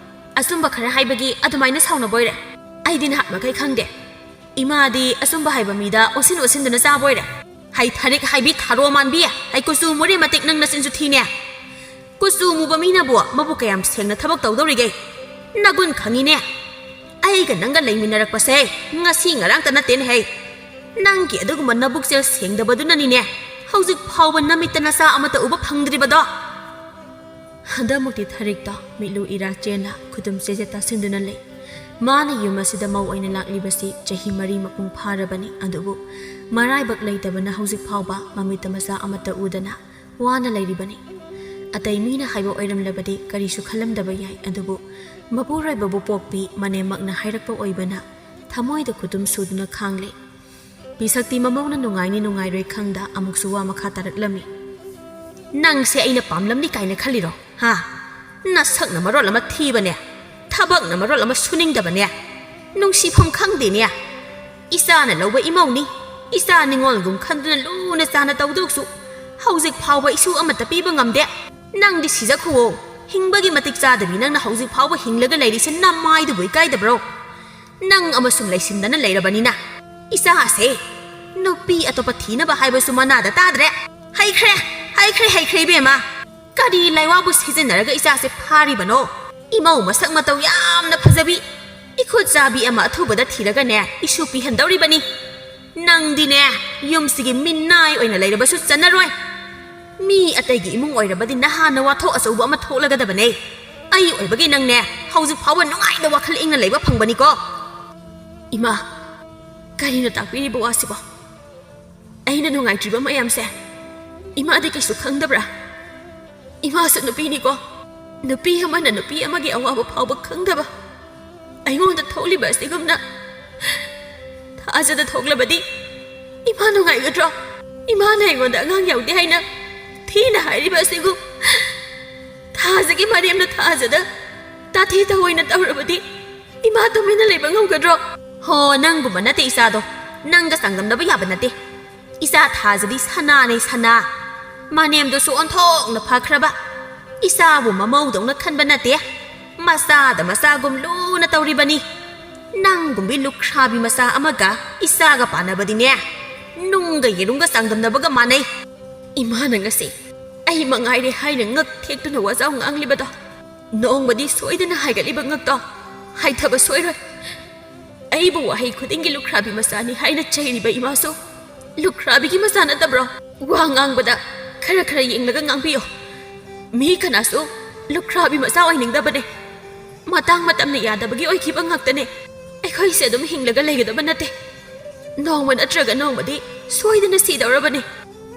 ꯑꯆꯨꯝꯕ ꯈꯔ ꯍꯥꯏꯕꯒꯤ ꯑꯗꯨꯃꯥꯏꯅ ꯁꯥꯎꯅꯕ ꯑꯣꯏꯔꯦ꯫ ꯑꯩꯗꯤ ꯅꯍꯥꯟ ꯃꯈꯩ ꯈꯪꯗꯦ꯫ ꯏꯃꯥꯗꯤ ꯑꯆꯨꯝꯕ ꯍꯥꯏꯕ ꯃꯤꯗ ꯑꯣꯟꯁꯤꯟ ꯑꯣꯟꯁꯤꯟꯗꯨꯅ ꯆꯥꯕ ꯑꯣꯏꯔꯦ꯫ ꯍꯩ ꯊꯥꯔꯤꯛ ꯍꯥꯏꯕꯤ ꯊꯥꯔꯣ ꯃꯥꯟꯕꯤ, ꯍꯩ ꯀꯨꯆꯨ ꯃꯨꯔꯦ ꯃꯇꯤꯛ ꯅꯪ ꯅꯆꯤꯟꯁꯨ ꯊꯤꯅꯦ꯫ ꯀꯨꯆꯨ ꯃꯨꯕ ꯃꯤꯅꯕꯨ ꯃꯕꯨꯛ ꯀꯌꯥꯝ ꯁꯦꯡꯅ ꯊꯕꯛ ꯇꯧꯗꯧꯔꯤꯒꯦ? ꯅꯒꯨꯟ ꯈꯪꯉꯤꯅꯦ꯫ ꯑꯩꯒ ꯅꯪꯒ ꯂꯩꯃꯤꯟꯅꯔꯛꯄꯁꯦ ꯉꯁꯤ ꯉꯔꯥꯡꯇ ꯅꯠꯇꯦꯅꯦꯍꯦ꯫ ꯅꯪꯒꯤ ꯑꯗꯨꯒꯨꯝꯕ ꯅꯕꯨꯛꯆꯦꯜ ꯁꯦꯡꯗꯕꯗꯨꯅꯅꯤꯅꯦ ꯍꯧꯖꯤꯛ ꯐꯥꯎꯕ ꯅꯃꯤꯠꯇ ꯅꯆꯥ ꯑꯃꯠꯇ ꯎꯕ ꯐꯪꯗ꯭ꯔꯤꯕꯗꯣ? ꯍꯟꯗꯛꯃꯨꯛꯇꯤ ꯊꯔꯤꯛꯇꯣ ꯃꯤꯠꯂꯨ ꯏꯔꯥ ꯆꯦꯟꯅ ꯈꯨꯗꯨꯝ ꯆꯦꯖꯦꯠ ꯇꯥꯁꯤꯟꯗꯨꯅ ꯂꯩ꯫ ꯃꯥꯅ ꯌꯨꯝ ꯑꯁꯤꯗ ꯃꯧ ꯑꯣꯏꯅ ꯂꯥꯛꯂꯤꯕꯁꯤ ꯆꯍꯤ ꯃꯔꯤ ꯃꯄꯨꯡ ꯐꯥꯔꯕꯅꯤ, ꯑꯗꯨꯕꯨ ꯃꯔꯥꯏꯕꯛ ꯂꯩꯇꯕꯅ ꯍꯧꯖꯤꯛ ꯐꯥꯎꯕ ꯃꯃꯤꯠꯇ ꯃꯆꯥ ꯑꯃꯠꯇ ꯎꯗꯅ ꯋꯥꯅ ꯂꯩꯔꯤꯕꯅꯤ꯫ ꯑꯇꯩ ꯃꯤꯅ ꯍꯥꯏꯕ ꯑꯣꯏꯔꯝꯂꯕꯗꯤ ꯀꯔꯤꯁꯨ ꯈꯜꯂꯝꯗꯕ ꯌꯥꯏ, ꯑꯗꯨꯕꯨ ꯃꯄꯨꯔꯣꯏꯕꯕꯨ ꯄꯣꯛꯄꯤ ꯃꯅꯦꯝꯃꯛꯅ ꯍꯥꯏꯔꯛꯄ ꯑꯣꯏꯕꯅ ꯊꯃꯣꯏꯗ ꯈꯨꯗꯨꯝ ꯁꯨꯗꯨꯅ ꯈꯥꯡꯂꯦ꯫ ꯄꯤꯁꯛꯇꯤ ꯃꯃꯧꯅ ꯅꯨꯡꯉꯥꯏꯅꯤ ꯅꯨꯡꯉꯥꯏꯔꯣꯏ ꯈꯪꯗ ꯑꯃꯨꯛꯁꯨ ꯋꯥ ꯃꯈꯥ ꯇꯥꯔꯛꯂꯝꯃꯤ꯫ "ꯅꯪꯁꯦ ꯑꯩꯅ ꯄꯥꯝꯂꯝꯅꯤ ꯀꯥꯏꯅ ꯈꯜꯂꯤꯔꯣ? ꯍꯥ? ꯅꯁꯛꯅ ꯃꯔꯣꯜ ꯑꯃ ꯊꯤꯕꯅꯦ, ꯊꯕꯛꯅ ꯃꯔꯣꯜ ꯑꯃ ꯁꯨꯅꯤꯡꯗꯕꯅꯦ, ꯅꯨꯡꯁꯤꯐꯝ ꯈꯪꯗꯦꯅꯦ꯫ ꯏꯆꯥꯅ ꯂꯧꯕ ꯏꯃꯧꯅꯤ, ꯏꯆꯥ ꯅꯤꯉꯣꯜꯒꯨꯝ ꯈꯟꯗꯨꯅ ꯂꯨꯅ ꯆꯥꯅ ꯇꯧꯗꯧꯁꯨ ꯍꯧꯖꯤꯛ ꯐꯥꯎꯕ ꯏꯁꯨ ꯑꯃꯠꯇ ꯄꯤꯕ ꯉꯝꯗꯦ꯫ ꯅꯪꯗꯤ ꯁꯤꯖꯈꯨꯋꯣ, ꯍꯤꯡꯕꯒꯤ ꯃꯇꯤꯛ ꯆꯥꯗꯕꯤ ꯅꯪꯅ ꯍꯧꯖꯤꯛ ꯐꯥꯎꯕ ꯍꯤꯡꯂꯒ ꯂꯩꯔꯤꯁꯦ ꯅꯃꯥꯏꯗꯨꯕꯨ ꯏꯀꯥꯏꯗꯕ꯭ꯔꯣ? ꯅꯪ ꯑꯃꯁꯨꯡ ꯂꯩꯁꯤꯟꯗꯅ ꯂꯩꯔꯕꯅꯤꯅ ꯏꯆꯥꯁꯦ ꯅꯨꯄꯤ ꯑꯇꯣꯞꯄ ꯊꯤꯅꯕ ꯍꯥꯏꯕꯁꯨ ꯃꯅꯥꯗ ꯇꯥꯗ꯭ꯔꯦ꯫ ꯍꯩꯈ꯭ꯔꯦ, ꯍꯩꯈ꯭ꯔꯦ, ꯍꯩꯈ꯭ꯔꯦ ꯏꯕꯦꯝꯃ꯫ ꯀꯔꯤ ꯂꯥꯏꯋꯥꯕꯨ ꯁꯤꯖꯤꯟꯅꯔꯒ ꯏꯆꯥꯁꯦ ꯐꯥꯔꯤꯕꯅꯣ? ꯏꯃꯧ ꯃꯁꯛ ꯃꯇꯧ ꯌꯥꯝꯅ ꯐꯖꯕꯤ, ꯏꯈꯨꯠ ꯆꯥꯕꯤ ꯑꯃ ꯑꯊꯨꯕꯗ ꯊꯤꯔꯒꯅꯦ ꯏꯁꯨ ꯄꯤꯍꯟꯗꯧꯔꯤꯕꯅꯤ꯫ ꯅꯪꯗꯤꯅꯦ ꯌꯨꯝꯁꯤꯒꯤ ꯃꯤꯅꯥꯏ ꯑꯣꯏꯅ ꯂꯩꯔꯕꯁꯨ ꯆꯟꯅꯔꯣꯏ꯫ ꯃꯤ ꯑꯇꯩꯒꯤ ꯏꯃꯨꯡ ꯑꯣꯏꯔꯕꯗꯤ ꯅꯍꯥꯟꯅ ꯋꯥꯊꯣꯛ ꯑꯆꯧꯕ ꯑꯃ ꯊꯣꯛꯂꯒꯗꯕꯅꯦ꯫ ꯑꯩ ꯑꯣꯏꯕꯒꯤ ꯅꯪꯅꯦ ꯍꯧꯖꯤꯛ ꯐꯥꯎꯕ ꯅꯨꯡꯉꯥꯏꯅ ꯋꯥꯈꯜ ꯏꯪꯅ ꯂꯩꯕ ꯐꯪꯕꯅꯤꯀꯣ꯫ ꯏꯃꯥ, ꯀꯔꯤꯅꯣ ꯇꯥꯛꯄꯤꯔꯤꯕ ꯋꯥꯁꯤꯕꯣ? ꯑꯩꯅ ꯅꯨꯡꯉꯥꯏꯇ꯭ꯔꯤꯕ ꯃꯌꯥꯝꯁꯦ ꯏꯃꯥꯗꯤ ꯀꯩꯁꯨ ꯈꯪꯗꯕ꯭ꯔꯥ? ꯏꯃꯥꯁꯨ ꯅꯨꯄꯤꯅꯤꯀꯣ꯫ ꯅꯨꯄꯤ ꯑꯃꯅ ꯅꯨꯄꯤ ꯑꯃꯒꯤ ꯑꯋꯥꯕ ꯐꯥꯎꯕ ꯈꯪꯗꯕ ꯑꯩꯉꯣꯟꯗ ꯊꯣꯛꯂꯤꯕ ꯑꯁꯤꯒꯨꯝꯅ ꯊꯥꯖꯗ ꯊꯣꯛꯂꯕꯗꯤ ꯏꯃꯥ ꯅꯨꯡꯉꯥꯏꯒꯗ꯭ꯔꯣ? ꯏꯃꯥꯅ ꯑꯩꯉꯣꯟꯗ ꯑꯉꯥꯡ ꯌꯥꯎꯗꯦ ꯍꯥꯏꯅ ꯊꯤꯅ ꯍꯥꯏꯔꯤꯕ ꯑꯁꯤꯒꯨꯝ ꯊꯥꯖꯒꯤ ꯃꯔꯦꯝꯅ ꯊꯥꯖꯗ ꯇꯥꯊꯤ ꯇꯥꯑꯣꯏꯅ ꯇꯧꯔꯕꯗꯤ ꯏꯃꯥ ꯇꯨꯃꯤꯟꯅ ꯂꯩꯕ ꯉꯝꯒꯗ꯭ꯔꯣ? ꯍꯣ, ꯅꯪꯒꯨꯝꯕ ꯅꯠꯇꯦ ꯏꯆꯥꯗꯣ꯫ ꯅꯪꯒ ꯆꯥꯡꯗꯝꯅꯕ ꯌꯥꯕ ꯅꯠꯇꯦ꯫ ꯏꯆꯥ ꯊꯥꯖꯗꯤ ꯁꯅꯥꯅꯦ ꯁꯅꯥ꯫ ꯃꯅꯦꯝꯗꯨꯁꯨ ꯑꯣꯟꯊꯣꯛꯅ ꯐꯈ꯭ꯔꯕ꯫ ꯏꯆꯥꯕꯨ ꯃꯃꯧꯗꯧꯅ ꯈꯟꯕ ꯅꯠꯇꯦ꯫ ꯃꯆꯥꯗ ꯃꯆꯥꯒꯨꯝ ꯂꯨꯅ ꯇꯧꯔꯤꯕꯅꯤ꯫ ꯅꯪꯒꯨꯝꯕꯤ ꯂꯨꯈ꯭ꯔꯥꯕꯤ ꯃꯆꯥ ꯑꯃꯒ ꯏꯆꯥꯒ ꯄꯥꯟꯅꯕꯗꯤꯅꯦ, ꯅꯨꯡꯒ ꯌꯦꯔꯨꯝꯒ ꯆꯥꯡꯗꯝꯅꯕꯒ ꯃꯥꯟꯅꯩ꯫ ꯏꯃꯥꯅ ꯉꯁꯤ ꯑꯩ ꯃꯉꯥꯏꯔꯦ ꯍꯥꯏꯅ ꯉꯛ ꯊꯦꯛꯇꯨꯅ ꯋꯥꯖꯥꯎ ꯉꯥꯡꯂꯤꯕꯗꯣ ꯅꯣꯡꯃꯗꯤ ꯁꯣꯏꯗꯅ ꯍꯥꯏꯒꯠꯂꯤꯕ ꯉꯛꯇꯣ ꯍꯥꯏꯊꯕ ꯁꯣꯏꯔꯣꯏ꯫ ꯑꯩꯕꯨ ꯋꯥꯍꯩ ꯈꯨꯗꯤꯡꯒꯤ ꯂꯨꯈ꯭ꯔꯥꯕꯤ ꯃꯆꯥꯅꯤ ꯍꯥꯏꯅ ꯆꯩꯔꯤꯕ ꯏꯃꯥꯁꯨ ꯂꯨꯈ꯭ꯔꯥꯕꯤꯒꯤ ꯃꯆꯥ ꯅꯠꯇꯕ꯭ꯔꯣ? ꯋꯥ ꯉꯥꯡꯕꯗ ꯈꯔ ꯈꯔ ꯌꯦꯡꯂꯒ ꯉꯥꯡꯕꯤꯌꯣ꯫ ꯃꯤ ꯀꯅꯥꯁꯨ ꯂꯨꯈ꯭ꯔꯥꯕꯤ ꯃꯆꯥ ꯑꯣꯏꯅꯤꯡꯗꯕꯅꯦ꯫ ꯃꯇꯥꯡ ꯃꯇꯝꯅ ꯌꯥꯗꯕꯒꯤ ꯑꯣꯏꯈꯤꯕ ꯉꯥꯛꯇꯅꯦ꯫ ꯑꯩꯈꯣꯏꯁꯦ ꯑꯗꯨꯝ ꯍꯤꯡꯂꯒ ꯂꯩꯒꯗꯕ ꯅꯠꯇꯦ꯫ ꯅꯣꯡꯃ ꯅꯠꯇ꯭ꯔꯒ ꯅꯣꯡꯃꯗꯤ ꯁꯣꯏꯗꯅ ꯁꯤꯗꯧꯔꯕꯅꯤ꯫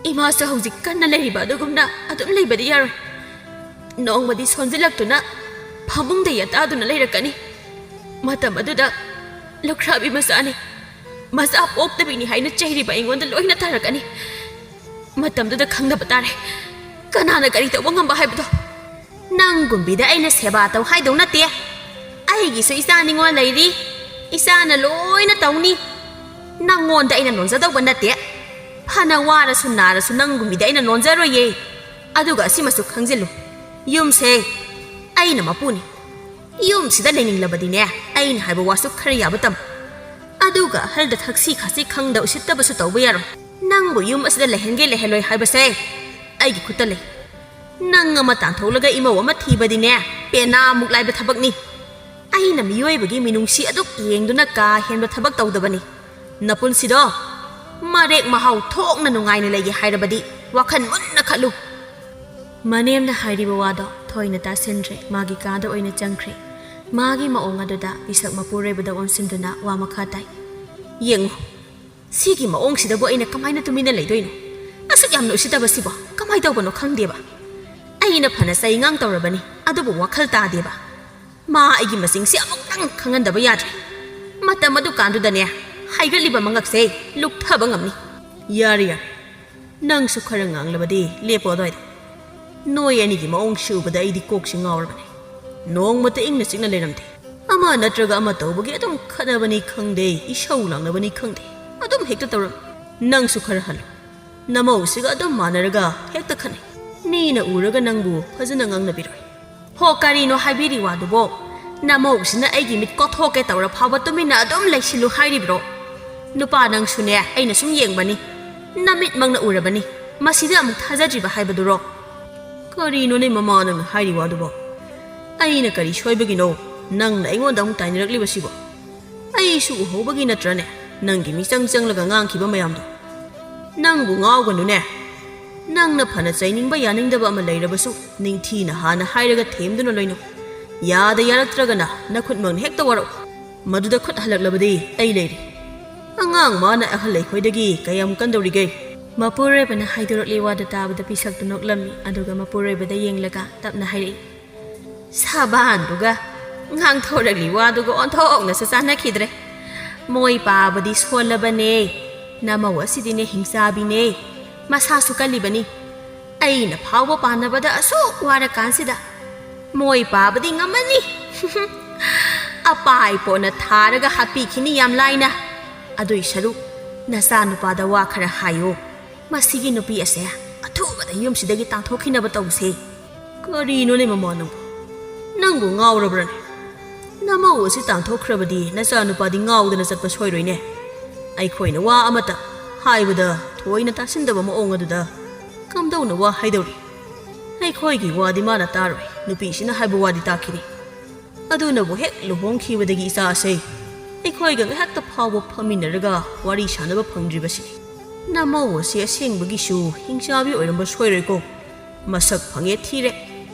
ꯏꯃꯥꯁꯨ ꯍꯧꯖꯤꯛ ꯀꯟꯅ ꯂꯩꯔꯤꯕ ꯑꯗꯨꯒꯨꯝꯅ ꯑꯗꯨꯝ ꯂꯩꯕꯗꯤ ꯌꯥꯔꯣꯏ꯫ ꯅꯣꯡꯃꯗꯤ ꯁꯣꯟꯖꯤꯜꯂꯛꯇꯨꯅ ꯐꯃꯨꯡꯗ ꯌꯦꯇꯥꯗꯨꯅ ꯂꯩꯔꯛꯀꯅꯤ꯫ ꯃꯇꯝ ꯑꯗꯨꯗ ꯂꯨꯈ꯭ꯔꯥꯕꯤ ꯃꯆꯥꯅꯤ, ꯃꯆꯥ ꯄꯣꯛꯇꯕꯤꯅꯤ ꯍꯥꯏꯅ ꯆꯩꯔꯤꯕ ꯑꯩꯉꯣꯟꯗ ꯂꯣꯏꯅ ꯇꯥꯔꯛꯀꯅꯤ꯫ ꯃꯇꯝꯗꯨꯗ ꯈꯪꯗꯕ ꯇꯥꯔꯦ, ꯀꯅꯥꯅ ꯀꯔꯤ ꯇꯧꯕ ꯉꯝꯕ ꯍꯥꯏꯕꯗꯣ꯫ ꯅꯪꯒꯨꯝꯕꯤꯗ ꯑꯩꯅ ꯁꯦꯕꯥ ꯇꯧ ꯍꯥꯏꯗꯧ ꯅꯠꯇꯦ꯫ ꯑꯩꯒꯤꯁꯨ ꯏꯆꯥ ꯅꯤꯉꯣꯜ ꯂꯩꯔꯤ꯫ ꯏꯆꯥꯅ ꯂꯣꯏꯅ ꯇꯧꯅꯤ꯫ ꯅꯪꯉꯣꯟꯗ ꯑꯩꯅ ꯅꯣꯟꯖꯗꯧꯕ ꯅꯠꯇꯦ꯫ ꯐꯅ ꯋꯥꯔꯁꯨ ꯅꯥꯔꯁꯨ ꯅꯪꯒꯨꯝꯕꯤꯗ ꯑꯩꯅ ꯅꯣꯟꯖꯔꯣꯏꯌꯦ꯫ ꯑꯗꯨꯒ ꯑꯁꯤꯃꯁꯨ ꯈꯪꯖꯤꯜꯂꯨ, ꯌꯨꯝꯁꯦ ꯑꯩꯅ ꯃꯄꯨꯅꯤ꯫ ꯌꯨꯝꯁꯤꯗ ꯂꯩꯅꯤꯡꯂꯕꯗꯤꯅꯦ, ꯑꯩꯅ ꯍꯥꯏꯕ ꯋꯥꯁꯨ ꯈꯔ ꯌꯥꯕ ꯇꯝꯃꯨ꯫ ꯑꯗꯨꯒ ꯑꯍꯜꯗ ꯊꯛꯁꯤ ꯈꯥꯁꯤ ꯈꯪꯗ ꯎꯁꯤꯠꯇꯕꯁꯨ ꯇꯧꯕ ꯌꯥꯔꯣꯏ꯫ ꯅꯪꯕꯨ ꯌꯨꯝ ꯑꯁꯤꯗ ꯂꯩꯍꯟꯒꯦ ꯂꯩꯍꯜꯂꯣꯏ ꯍꯥꯏꯕꯁꯦ ꯑꯩꯒꯤ ꯈꯨꯠꯇ ꯂꯩ꯫ ꯅꯪ ꯑꯃ ꯇꯥꯟꯊꯣꯛꯂꯒ ꯏꯃꯧ ꯑꯃ ꯊꯤꯕꯗꯤꯅꯦ, ꯄꯦꯅꯥꯃꯨꯛ ꯂꯥꯏꯕ ꯊꯕꯛꯅꯤ꯫ ꯑꯩꯅ ꯃꯤꯑꯣꯏꯕꯒꯤ ꯃꯤꯅꯨꯡꯁꯤ ꯑꯗꯨꯛ ꯌꯦꯡꯗꯨꯅ ꯀꯥ ꯍꯦꯟꯕ ꯊꯕꯛ ꯇꯧꯗꯕꯅꯤ꯫ ꯅꯄꯨꯟꯁꯤꯗꯣ ꯃꯔꯦꯛ ꯃꯍꯥꯎ ꯊꯣꯛꯅ ꯅꯨꯡꯉꯥꯏꯅ ꯂꯩꯒꯦ ꯍꯥꯏꯔꯕꯗꯤ ꯋꯥꯈꯜ ꯃꯨꯟꯅ ꯈꯜꯂꯨ꯫ ꯃꯅꯦꯝꯅ ꯍꯥꯏꯔꯤꯕ ꯋꯥꯗꯣ ꯊꯣꯏꯅ ꯇꯥꯁꯤꯟꯗ꯭ꯔꯦ, ꯃꯥꯒꯤ ꯀꯥꯗ ꯑꯣꯏꯅ ꯆꯪꯈ꯭ꯔꯦ꯫ ꯃꯥꯒꯤ ꯃꯑꯣꯡ ꯑꯗꯨꯗ ꯄꯤꯁꯛ ꯃꯄꯨꯔꯣꯏꯕꯗ ꯑꯣꯟꯁꯤꯟꯗꯨꯅ ꯋꯥ ꯃꯈꯥ ꯇꯥꯏ꯫ ꯌꯦꯡꯉꯨ, ꯁꯤꯒꯤ ꯃꯑꯣꯡꯁꯤꯗꯕꯨ ꯑꯩꯅ ꯀꯃꯥꯏꯅ ꯇꯨꯃꯤꯟꯅ ꯂꯩꯗꯣꯏꯅꯣ? ꯑꯁꯨꯛ ꯌꯥꯝꯅ ꯎꯁꯤꯠꯇꯕꯁꯤꯕꯣ ꯀꯃꯥꯏ ꯇꯧꯕꯅꯣ ꯈꯪꯗꯦꯕ꯫ ꯑꯩꯅ ꯐꯅ ꯆꯩꯉꯥꯡ ꯇꯧꯔꯕꯅꯤ, ꯑꯗꯨꯕꯨ ꯋꯥꯈꯜ ꯇꯥꯗꯦꯕ꯫ ꯃꯥ ꯑꯩꯒꯤ ꯃꯁꯤꯡꯁꯤ ꯑꯃꯨꯛꯇꯪ ꯈꯪꯍꯟꯗꯕ ꯌꯥꯗ꯭ꯔꯦ꯫ ꯃꯇꯝ ꯑꯗꯨꯀꯥꯟꯗꯨꯗꯅꯦ, ꯍꯥꯏꯒꯠꯂꯤꯕ ꯃꯉꯛꯁꯦ ꯂꯨꯞꯊꯕ ꯉꯝꯅꯤ꯫ ꯌꯥꯔꯦ, ꯌꯥꯔꯦ, ꯅꯪꯁꯨ ꯈꯔ ꯉꯥꯡꯂꯕꯗꯤ ꯂꯦꯞꯄꯣ ꯑꯗꯨꯋꯥꯏꯗ꯫ ꯅꯣꯏ ꯑꯅꯤꯒꯤ ꯃꯑꯣꯡꯁꯤ ꯎꯕꯗ ꯑꯩꯗꯤ ꯀꯣꯛꯁꯤ ꯉꯥꯎꯔꯕꯅꯦ꯫ ꯅꯣꯡꯃꯇ ꯏꯪꯅ ꯆꯤꯛꯅ ꯂꯩꯔꯝꯗꯦ꯫ ꯑꯃ ꯅꯠꯇ꯭ꯔꯒ ꯑꯃ ꯇꯧꯕꯒꯤ ꯑꯗꯨꯝ ꯈꯠꯅꯕꯅꯤ ꯈꯪꯗꯦ, ꯏꯁꯧ ꯂꯥꯡꯅꯕꯅꯤ ꯈꯪꯗꯦ, ꯑꯗꯨꯝ ꯍꯦꯛꯇ ꯇꯧꯔꯝꯃꯤ꯫ ꯅꯪꯁꯨ ꯈꯔ ꯍꯜꯂꯨ꯫ ꯅꯃꯧꯁꯤꯒ ꯑꯗꯨꯝ ꯃꯥꯟꯅꯔꯒ ꯍꯦꯛꯇ ꯈꯠꯅꯩ꯫ ꯃꯤꯅ ꯎꯔꯒ ꯅꯪꯕꯨ ꯐꯖꯅ ꯉꯥꯡꯅꯕꯤꯔꯣꯏ꯫ ꯍꯣ, ꯀꯔꯤꯅꯣ ꯍꯥꯏꯕꯤꯔꯤ ꯋꯥꯗꯨꯕꯣ? ꯅꯃꯧꯁꯤꯅ ꯑꯩꯒꯤ ꯃꯤꯠ ꯀꯣꯊꯣꯛꯀꯦ ꯇꯧꯔ ꯐꯥꯎꯕ ꯇꯨꯃꯤꯟꯅ ꯑꯗꯨꯝ ꯂꯩꯁꯤꯜꯂꯨ ꯍꯥꯏꯔꯤꯕ꯭ꯔꯣ? ꯅꯨꯄꯥ, ꯅꯪꯁꯨꯅꯦ, ꯑꯩꯅ ꯁꯨꯝ ꯌꯦꯡꯕꯅꯤ, ꯅꯃꯤꯠꯃꯛꯅ ꯎꯔꯕꯅꯤ, ꯃꯁꯤꯗ ꯑꯃꯨꯛ ꯊꯥꯖꯗ꯭ꯔꯤꯕ ꯍꯥꯏꯕꯗꯨꯔꯣ? ꯀꯔꯤꯅꯣꯅꯦ ꯃꯃꯥ ꯅꯪꯅ ꯍꯥꯏꯔꯤ ꯋꯥꯗꯨꯕꯣ? ꯑꯩꯅ ꯀꯔꯤ ꯁꯣꯏꯕꯒꯤꯅꯣ ꯅꯪꯅ ꯑꯩꯉꯣꯟꯗ ꯑꯃꯨꯛ ꯇꯥꯏꯅꯔꯛꯂꯤꯕꯁꯤꯕꯣ? ꯑꯩꯁꯨ ꯎꯍꯧꯕꯒꯤ ꯅꯠꯇ꯭ꯔꯅꯦ ꯅꯪꯒꯤ ꯃꯤꯆꯪ ꯆꯪꯂꯒ ꯉꯥꯡꯈꯤꯕ ꯃꯌꯥꯝꯗꯣ? ꯅꯪꯕꯨ ꯉꯥꯎꯒꯅꯨꯅꯦ꯫ ꯅꯪꯅ ꯐꯅ ꯆꯩꯅꯤꯡꯕ ꯌꯥꯅꯤꯡꯗꯕ ꯑꯃ ꯂꯩꯔꯕꯁꯨ, ꯅꯤꯡꯊꯤꯅ ꯍꯥꯟꯅ ꯍꯥꯏꯔꯒ ꯊꯦꯝꯗꯨꯅ ꯂꯣꯏꯅꯧ꯫ ꯌꯥꯗ ꯌꯥꯔꯛꯇ꯭ꯔꯒꯅ ꯅꯈꯨꯠꯃꯛꯅ ꯍꯦꯛꯇ ꯋꯥꯔꯛꯎ꯫ ꯃꯗꯨꯗ ꯈꯨꯠ ꯍꯜꯂꯛꯂꯕꯗꯤ ꯑꯩ ꯂꯩꯔꯤ꯫ ꯑꯉꯥꯡ ꯃꯥꯅ ꯑꯍꯜ ꯑꯩꯈꯣꯏꯗꯒꯤ ꯀꯌꯥꯝ ꯀꯟꯗꯧꯔꯤꯒꯦ? ꯃꯄꯨꯔꯣꯏꯕꯅ ꯍꯥꯏꯗꯣꯔꯛꯂꯤ ꯋꯥꯗꯨ ꯇꯥꯕꯗ ꯄꯤꯁꯛꯇꯨ ꯅꯣꯛꯂꯝꯃꯤ, ꯑꯗꯨꯒ ꯃꯄꯨꯔꯣꯏꯕꯗ ꯌꯦꯡꯂꯒ ꯇꯞꯅ ꯍꯥꯏꯔꯛꯏ, ꯁꯥꯕꯥꯟꯗꯨꯒ ꯉꯥꯡꯊꯣꯔꯛꯂꯤ ꯋꯥꯗꯨꯒ ꯑꯣꯟꯊꯣꯛꯅꯁꯨ ꯆꯥꯟꯅꯈꯤꯗ꯭ꯔꯦ꯫ ꯃꯣꯏ ꯄꯥꯕꯗꯤ ꯁꯣꯜꯂꯕꯅꯦ꯫ ꯅꯃꯧ ꯑꯁꯤꯗꯤꯅꯦ ꯍꯤꯡꯆꯥꯕꯤꯅꯦ꯫ ꯃꯁꯥꯁꯨ ꯀꯜꯂꯤꯕꯅꯤ꯫ ꯑꯩꯅ ꯐꯥꯎꯕ ꯄꯥꯟꯅꯕꯗ ꯑꯁꯨꯛ ꯋꯥꯔꯀꯥꯟꯁꯤꯗ ꯃꯣꯏ ꯄꯥꯕꯗꯤ ꯉꯝꯃꯅꯤ꯫ ꯑꯄꯥꯏ ꯄꯣꯠꯅ ꯊꯥꯔꯒ ꯍꯥꯠꯄꯤꯈꯤꯅꯤ ꯌꯥꯝ ꯂꯥꯏꯅ꯫ ꯑꯗꯨꯏ ꯁꯔꯨꯛ ꯅꯆꯥꯅꯨꯄꯥꯗ ꯋꯥ ꯈꯔ ꯍꯥꯏꯌꯣ꯫ ꯃꯁꯤꯒꯤ ꯅꯨꯄꯤ ꯑꯁꯦ ꯑꯊꯨꯕꯗ ꯌꯨꯝꯁꯤꯗꯒꯤ ꯇꯥꯟꯊꯣꯛꯈꯤꯅꯕ ꯇꯧꯁꯦ꯫ ꯀꯔꯤꯅꯣꯅꯦ ꯃꯃꯥ ꯅꯪꯕꯨ? ꯅꯪꯕꯨ ꯉꯥꯎꯔꯕ꯭ꯔꯅꯦ? ꯅꯃꯧ ꯑꯁꯤ ꯇꯥꯟꯊꯣꯛꯈ꯭ꯔꯕꯗꯤ ꯅꯆꯥꯅꯨꯄꯥꯗꯤ ꯉꯥꯎꯗꯅ ꯆꯠꯄ ꯁꯣꯏꯔꯣꯏꯅꯦ꯫ ꯑꯩꯈꯣꯏꯅ ꯋꯥ ꯑꯃꯇ ꯍꯥꯏꯕꯗ ꯊꯣꯏꯅ ꯇꯥꯁꯤꯟꯗꯕ ꯃꯑꯣꯡ ꯑꯗꯨꯗ ꯀꯝꯗꯧꯅ ꯋꯥ ꯍꯥꯏꯗꯧꯔꯤ? ꯑꯩꯈꯣꯏꯒꯤ ꯋꯥꯗꯤ ꯃꯥꯅ ꯇꯥꯔꯣꯏ, ꯅꯨꯄꯤꯁꯤꯅ ꯍꯥꯏꯕ ꯋꯥꯗꯤ ꯇꯥꯈꯤꯅꯤ꯫ ꯑꯗꯨꯅꯕꯨ ꯍꯦꯛ ꯂꯨꯍꯣꯡꯈꯤꯕꯗꯒꯤ ꯏꯆꯥ ꯑꯁꯦ ꯑꯩꯈꯣꯏꯒ ꯉꯥꯏꯍꯥꯛꯇ ꯐꯥꯎꯕ ꯐꯝꯃꯤꯟꯅꯔꯒ ꯋꯥꯔꯤ ꯁꯥꯟꯅꯕ ꯐꯪꯗ꯭ꯔꯤꯕꯁꯤꯅꯤ꯫ ꯅꯃꯧ ꯑꯁꯤ ꯑꯁꯦꯡꯕꯒꯤꯁꯨ ꯍꯤꯡꯆꯥꯕꯤ ꯑꯣꯏꯔꯝꯕ ꯁꯣꯏꯔꯣꯏꯀꯣ꯫ ꯃꯁꯛ ꯐꯪꯉꯦ ꯊꯤꯔꯦ꯫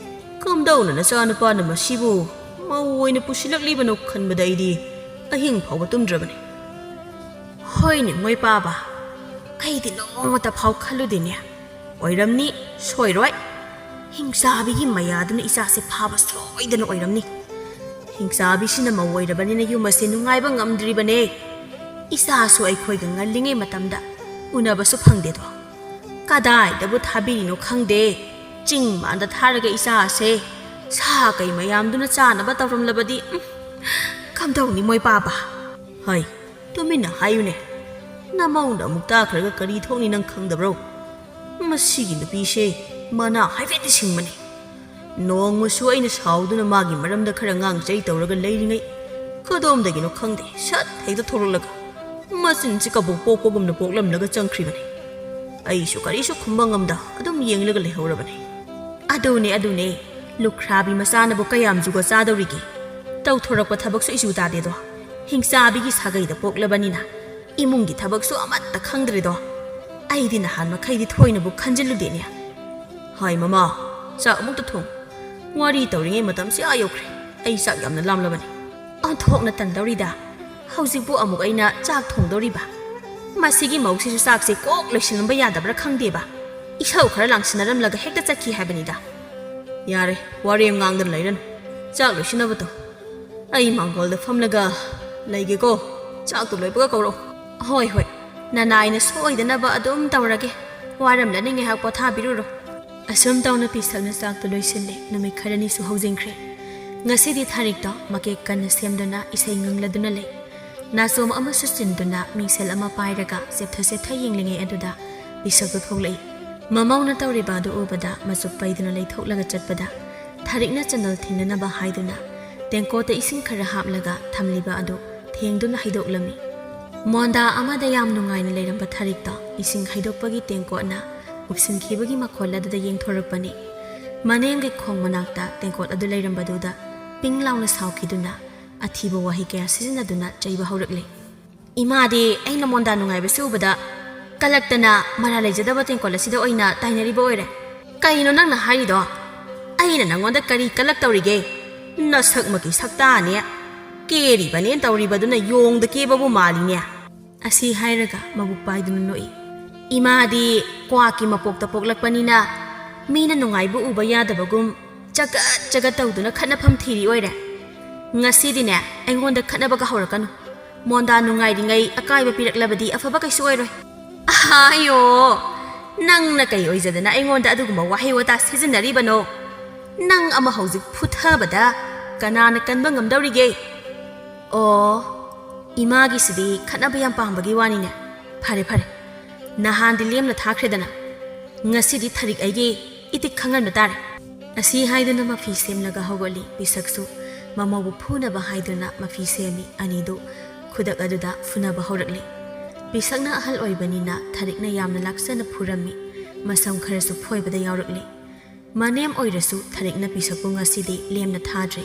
ꯀꯝꯗꯧꯅ ꯅꯆꯥꯅꯨꯄꯥꯅ ꯃꯁꯤꯕꯨ ꯃꯧ ꯑꯣꯏꯅ ꯄꯨꯁꯤꯜꯂꯛꯂꯤꯕꯅꯣ ꯈꯟꯕꯗ ꯑꯩꯗꯤ ꯑꯍꯤꯡ ꯐꯥꯎꯕ ꯇꯨꯝꯗ꯭ꯔꯕꯅꯤ꯫ ꯍꯣꯏꯅꯦ ꯃꯣꯏ ꯄꯥꯕ, ꯑꯩꯗꯤ ꯅꯣꯡꯃꯇ ꯐꯥꯎ ꯈꯜꯂꯨꯗꯦꯅꯦ꯫ ꯑꯣꯏꯔꯝꯅꯤ, ꯁꯣꯏꯔꯣꯏ꯫ ꯍꯤꯡꯆꯥꯕꯤꯒꯤ ꯃꯌꯥꯗꯨꯅ ꯏꯆꯥꯁꯦ ꯐꯥꯕ ꯁꯣꯏꯗꯅ ꯑꯣꯏꯔꯝꯅꯤ꯫ ꯍꯤꯡꯆꯥꯕꯤꯁꯤꯅ ꯃꯧ ꯑꯣꯏꯔꯕꯅꯤꯅ ꯌꯨꯝ ꯑꯁꯦ ꯅꯨꯡꯉꯥꯏꯕ ꯉꯝꯗ꯭ꯔꯤꯕꯅꯦ꯫ ꯏꯆꯥꯁꯨ ꯑꯩꯈꯣꯏꯒ ꯉꯜꯂꯤꯉꯩ ꯃꯇꯝꯗ ꯎꯅꯕꯁꯨ ꯐꯪꯗꯦꯗꯣ꯫ ꯀꯗꯥꯏꯗꯕꯨ ꯊꯥꯕꯤꯔꯤꯅꯣ ꯈꯪꯗꯦ꯫ ꯆꯤꯡ ꯃꯥꯟꯗ ꯊꯥꯔꯒ ꯏꯆꯥ ꯑꯁꯦ ꯁꯥ ꯀꯩ ꯃꯌꯥꯝꯗꯨꯅ ꯆꯥꯅꯕ ꯇꯧꯔꯝꯂꯕꯗꯤ, ꯎꯝ, ꯀꯝꯗꯧꯅꯤ ꯃꯣꯏ ꯄꯥꯕ? ꯍꯩ, ꯇꯨꯃꯤꯟꯅ ꯍꯥꯏꯌꯨꯅꯦ꯫ ꯅꯃꯧꯅ ꯑꯃꯨꯛ ꯇꯥꯈ꯭ꯔꯒ ꯀꯔꯤ ꯊꯣꯛꯅꯤ ꯅꯪ ꯈꯪꯗꯕ꯭ꯔꯣ? ꯃꯁꯤꯒꯤ ꯅꯨꯄꯤꯁꯦ ꯃꯅꯥ ꯍꯥꯏꯐꯦꯠꯇꯤ ꯁꯤꯡꯕꯅꯤ꯫ ꯅꯣꯡꯃꯁꯨ ꯑꯩꯅ ꯁꯥꯎꯗꯨꯅ ꯃꯥꯒꯤ ꯃꯔꯝꯗ ꯈꯔ ꯉꯥꯡꯖꯩ ꯇꯧꯔꯒ ꯂꯩꯔꯤꯉꯩ, ꯀꯗꯣꯝꯗꯒꯤꯅꯣ ꯈꯪꯗꯦ, ꯁꯠ ꯍꯦꯛꯇ ꯊꯣꯛꯂꯛꯂꯒ ꯃꯆꯤꯟꯁꯤ ꯀꯕꯣꯛ ꯄꯣꯛꯄꯒꯨꯝꯅ ꯄꯣꯛꯂꯝꯂꯒ ꯆꯪꯈ꯭ꯔꯤꯕꯅꯤ꯫ ꯑꯩꯁꯨ ꯀꯔꯤꯁꯨ ꯈꯨꯝꯕ ꯉꯝꯗ ꯑꯗꯨꯝ ꯌꯦꯡꯂꯒ ꯂꯩꯍꯧꯔꯕꯅꯤ꯫ ꯑꯗꯨꯅꯦ, ꯑꯗꯨꯅꯦ꯫ ꯂꯨꯈ꯭ꯔꯥꯕꯤ ꯃꯆꯥꯅꯕꯨ ꯀꯌꯥꯝ ꯖꯨꯒꯣꯠ ꯆꯥꯗꯧꯔꯤꯒꯦ? ꯇꯧꯊꯣꯔꯛꯄ ꯊꯕꯛꯁꯨ ꯏꯖꯨ ꯇꯥꯗꯦꯗꯣ꯫ ꯍꯤꯡꯆꯥꯕꯤꯒꯤ ꯁꯥꯒꯩꯗ ꯄꯣꯛꯂꯕꯅꯤꯅ ꯏꯃꯨꯡꯒꯤ ꯊꯕꯛꯁꯨ ꯑꯃꯠꯇ ꯈꯪꯗ꯭ꯔꯦꯗꯣ꯫ ꯑꯩꯗꯤ ꯅꯍꯥꯟ ꯃꯈꯩꯗꯤ ꯊꯣꯏꯅꯕꯨ ꯈꯟꯖꯤꯜꯂꯨꯗꯦꯅꯦ꯫ ꯍꯥꯏ ꯃꯃꯥ, ꯆꯥꯛ ꯑꯃꯨꯛꯇ ꯊꯣꯡ꯫ ꯋꯥꯔꯤ ꯇꯧꯔꯤꯉꯩ ꯃꯇꯝꯁꯤ ꯑꯥ ꯌꯧꯈ꯭ꯔꯦ꯫ ꯑꯩ ꯆꯥꯛ ꯌꯥꯝꯅ ꯂꯥꯝꯂꯕꯅꯤ꯫ ꯑꯣꯟꯊꯣꯛꯅ ꯇꯟꯗꯧꯔꯤꯗ꯫ ꯍꯧꯖꯤꯛꯄꯨ ꯑꯃꯨꯛ ꯑꯩꯅ ꯆꯥꯛ ꯊꯣꯡꯗꯧꯔꯤꯕ? ꯃꯁꯤꯒꯤ ꯃꯧꯁꯤꯁꯨ ꯆꯥꯛꯁꯦ ꯀꯣꯛ ꯂꯣꯏꯁꯤꯜꯂꯝꯕ ꯌꯥꯗꯕ꯭ꯔꯥ ꯈꯪꯗꯦꯕ꯫ ꯏꯁꯧ ꯈꯔ ꯂꯥꯡꯁꯤꯟꯅꯔꯝꯂꯒ ꯍꯦꯛꯇ ꯆꯠꯈꯤ ꯍꯥꯏꯕꯅꯤꯗ꯫ ꯌꯥꯔꯦ, ꯋꯥꯔꯦꯝ ꯉꯥꯡꯗꯅ ꯂꯩꯔꯅꯨ꯫ ꯆꯥꯛ ꯂꯣꯏꯁꯤꯟꯅꯕ ꯇꯧ꯫ ꯑꯩ ꯃꯥꯡꯒꯣꯜꯗ ꯐꯝꯂꯒ ꯂꯩꯒꯦꯀꯣ꯫ ꯆꯥꯛꯇꯨ ꯂꯣꯏꯕꯒ ꯀꯧꯔꯛꯑꯣ꯫ ꯍꯣꯏ, ꯍꯣꯏ꯫ ꯅꯅꯥꯏꯅ ꯁꯣꯏꯗꯅꯕ ꯑꯗꯨꯝ ꯇꯧꯔꯒꯦ꯫ ꯋꯥꯔꯝꯂꯅꯤ, ꯉꯥꯏꯍꯥꯛ ꯄꯣꯊꯥꯕꯤꯔꯨꯔꯣ꯫ ꯑꯁꯨꯝ ꯇꯧꯅ ꯄꯤꯁꯛꯅ ꯆꯥꯛꯇꯨ ꯂꯣꯏꯁꯤꯜꯂꯦ꯫ ꯅꯨꯃꯤꯠ ꯈꯔꯅꯤꯁꯨ ꯍꯧꯖꯤꯟꯈ꯭ꯔꯦ꯫ ꯉꯁꯤꯗꯤ ꯊꯔꯤꯛꯇꯣ ꯃꯀꯦꯛ ꯀꯟꯅ ꯁꯦꯝꯗꯨꯅ ꯏꯁꯩ ꯉꯪꯂꯗꯨꯅ ꯂꯩ꯫ ꯅꯥꯆꯣꯝ ꯑꯃꯁꯨ ꯆꯤꯟꯗꯨꯅ ꯃꯤꯡꯁꯦꯜ ꯑꯃ ꯄꯥꯏꯔꯒ ꯆꯦꯞꯊ ꯆꯦꯞꯊ ꯌꯦꯡꯂꯤꯉꯩ ꯑꯗꯨꯗ ꯄꯤꯁꯛꯇꯨ ꯊꯣꯛꯂꯛꯏ꯫ ꯃꯃꯧꯅ ꯇꯧꯔꯤꯕ ꯑꯗꯨ ꯎꯕꯗ ꯃꯆꯨꯞ ꯄꯩꯗꯨꯅ ꯂꯩꯊꯣꯛꯂꯒ ꯆꯠꯄꯗ ꯊꯔꯤꯛꯅ ꯆꯅꯜ ꯊꯤꯟꯅꯅꯕ ꯍꯥꯏꯗꯨꯅ ꯇꯦꯡꯀꯣꯠꯇ ꯏꯁꯤꯡ ꯈꯔ ꯍꯥꯞꯂꯒ ꯊꯝꯂꯤꯕ ꯑꯗꯨ ꯊꯦꯡꯗꯨꯅ ꯍꯩꯗꯣꯛꯂꯝꯃꯤ꯫ ꯃꯣꯟꯗꯥ ꯑꯃꯗ ꯌꯥꯝ ꯅꯨꯡꯉꯥꯏꯅ ꯂꯩꯔꯝꯕ ꯊꯔꯤꯛꯇꯣ ꯏꯁꯤꯡ ꯍꯩꯗꯣꯛꯄꯒꯤ ꯇꯦꯡꯀꯣꯠꯅ ꯎꯞꯁꯤꯟꯈꯤꯕꯒꯤ ꯃꯈꯣꯜ ꯑꯗꯨꯗ ꯌꯦꯡꯊꯣꯔꯛꯄꯅꯤ꯫ ꯃꯅꯦꯝꯒꯤ ꯈꯣꯡ ꯃꯅꯥꯛꯇ ꯇꯦꯡꯀꯣꯠ ꯑꯗꯨ ꯂꯩꯔꯝꯕꯗꯨꯗ ꯄꯤꯡ ꯂꯥꯎꯅ ꯁꯥꯎꯈꯤꯗꯨꯅ ꯑꯊꯤꯕ ꯋꯥꯍꯩ ꯀꯌꯥ ꯁꯤꯖꯤꯟꯅꯗꯨꯅ ꯆꯩꯕ ꯍꯧꯔꯛꯂꯦ꯫ ꯏꯃꯥꯗꯤ ꯑꯩꯅ ꯃꯣꯟꯗꯥ ꯅꯨꯡꯉꯥꯏꯕꯁꯤ ꯎꯕꯗ ꯀꯂꯛꯇꯅ ꯃꯔꯥ ꯂꯩꯖꯗꯕ ꯇꯦꯡꯀꯣꯠ ꯑꯁꯤꯗ ꯑꯣꯏꯅ ꯇꯥꯏꯅꯔꯤꯕ ꯑꯣꯏꯔꯦ꯫ ꯀꯩꯅꯣ ꯅꯪꯅ ꯍꯥꯏꯔꯤꯗꯣ? ꯑꯩꯅ ꯅꯪꯉꯣꯟꯗ ꯀꯔꯤ ꯀꯂꯛ ꯇꯧꯔꯤꯒꯦ? ꯅꯁꯛꯃꯛꯀꯤ ꯁꯛꯇꯥꯅꯦ꯫ ꯀꯦꯔꯤꯕꯅꯦ ꯇꯧꯔꯤꯕꯗꯨꯅ ꯌꯣꯡꯗ ꯀꯦꯕꯕꯨ ꯃꯥꯜꯂꯤꯅꯦ꯫ ꯑꯁꯤ ꯍꯥꯏꯔꯒ ꯃꯕꯨꯛ ꯄꯥꯏꯗꯨꯅ ꯅꯣꯛꯏ꯫ ꯏꯃꯥꯗꯤ ꯀ꯭ꯋꯥꯛꯀꯤ ꯃꯄꯣꯛꯇ ꯄꯣꯛꯂꯛꯄꯅꯤꯅ ꯃꯤꯅ ꯅꯨꯡꯉꯥꯏꯕ ꯎꯕ ꯌꯥꯗꯕꯒꯨꯝ ꯆꯒꯠ ꯆꯒꯠ ꯇꯧꯗꯨꯅ ꯈꯠꯅꯐꯝ ꯊꯤꯔꯤ ꯑꯣꯏꯔꯦ꯫ ꯉꯁꯤꯗꯤꯅꯦ ꯑꯩꯉꯣꯟꯗ ꯈꯠꯅꯕꯒ ꯍꯧꯔꯛꯀꯅꯨ꯫ ꯃꯣꯟꯗꯥ ꯅꯨꯡꯉꯥꯏꯔꯤꯉꯩ ꯑꯀꯥꯏꯕ ꯄꯤꯔꯛꯂꯕꯗꯤ ꯑꯐꯕ ꯀꯩꯁꯨ ꯑꯣꯏꯔꯣꯏ꯫ ꯑꯍꯥꯌꯣ! ꯅꯪꯅ ꯀꯩ ꯑꯣꯏꯖꯗꯅ ꯑꯩꯉꯣꯟꯗ ꯑꯗꯨꯒꯨꯝꯕ ꯋꯥꯍꯩ ꯋꯥꯇꯥ ꯁꯤꯖꯤꯟꯅꯔꯤꯕꯅꯣ? ꯅꯪ ꯑꯃ ꯍꯧꯖꯤꯛ ꯐꯨꯊꯕꯗ ꯀꯅꯥꯅ ꯀꯟꯕ ꯉꯝꯗꯧꯔꯤꯒꯦ? ꯑꯣ, ꯏꯃꯥꯒꯤꯁꯤꯗꯤ ꯈꯠꯅꯕ ꯌꯥꯝ ꯄꯥꯝꯕꯒꯤ ꯋꯥꯅꯤꯅꯦ꯫ ꯐꯔꯦ, ꯐꯔꯦ꯫ ꯅꯍꯥꯟꯗꯤ ꯂꯦꯝꯅ ꯊꯥꯈ꯭ꯔꯦꯗꯅ꯫ ꯉꯁꯤꯗꯤ ꯊꯔꯤꯛ ꯑꯩꯒꯤ ꯏꯇꯤꯛ ꯈꯪꯍꯟꯕ ꯇꯥꯔꯦ꯫ ꯑꯁꯤ ꯍꯥꯏꯗꯨꯅ ꯃꯐꯤ ꯁꯦꯝꯂꯒ ꯍꯧꯒꯠꯂꯤ꯫ ꯄꯤꯁꯛꯁꯨ ꯃꯃꯧꯕꯨ ꯐꯨꯅꯕ ꯍꯥꯏꯗꯨꯅ ꯃꯐꯤ ꯁꯦꯝꯃꯤ꯫ ꯑꯅꯤꯗꯨ ꯈꯨꯗꯛ ꯑꯗꯨꯗ ꯐꯨꯅꯕ ꯍꯧꯔꯛꯂꯤ꯫ ꯄꯤꯁꯛꯅ ꯑꯍꯜ ꯑꯣꯏꯕꯅꯤꯅ ꯊꯔꯤꯛꯅ ꯌꯥꯝꯅ ꯂꯥꯛꯆꯅ ꯐꯨꯔꯝꯃꯤ꯫ ꯃꯁꯝ ꯈꯔꯁꯨ ꯐꯣꯏꯕꯗ ꯌꯥꯎꯔꯛꯂꯤ꯫ ꯃꯅꯦꯝ ꯑꯣꯏꯔꯁꯨ ꯊꯔꯤꯛꯅ ꯄꯤꯁꯛꯄꯨ ꯉꯁꯤꯗꯤ ꯂꯦꯝꯅ ꯊꯥꯗ꯭ꯔꯦ꯫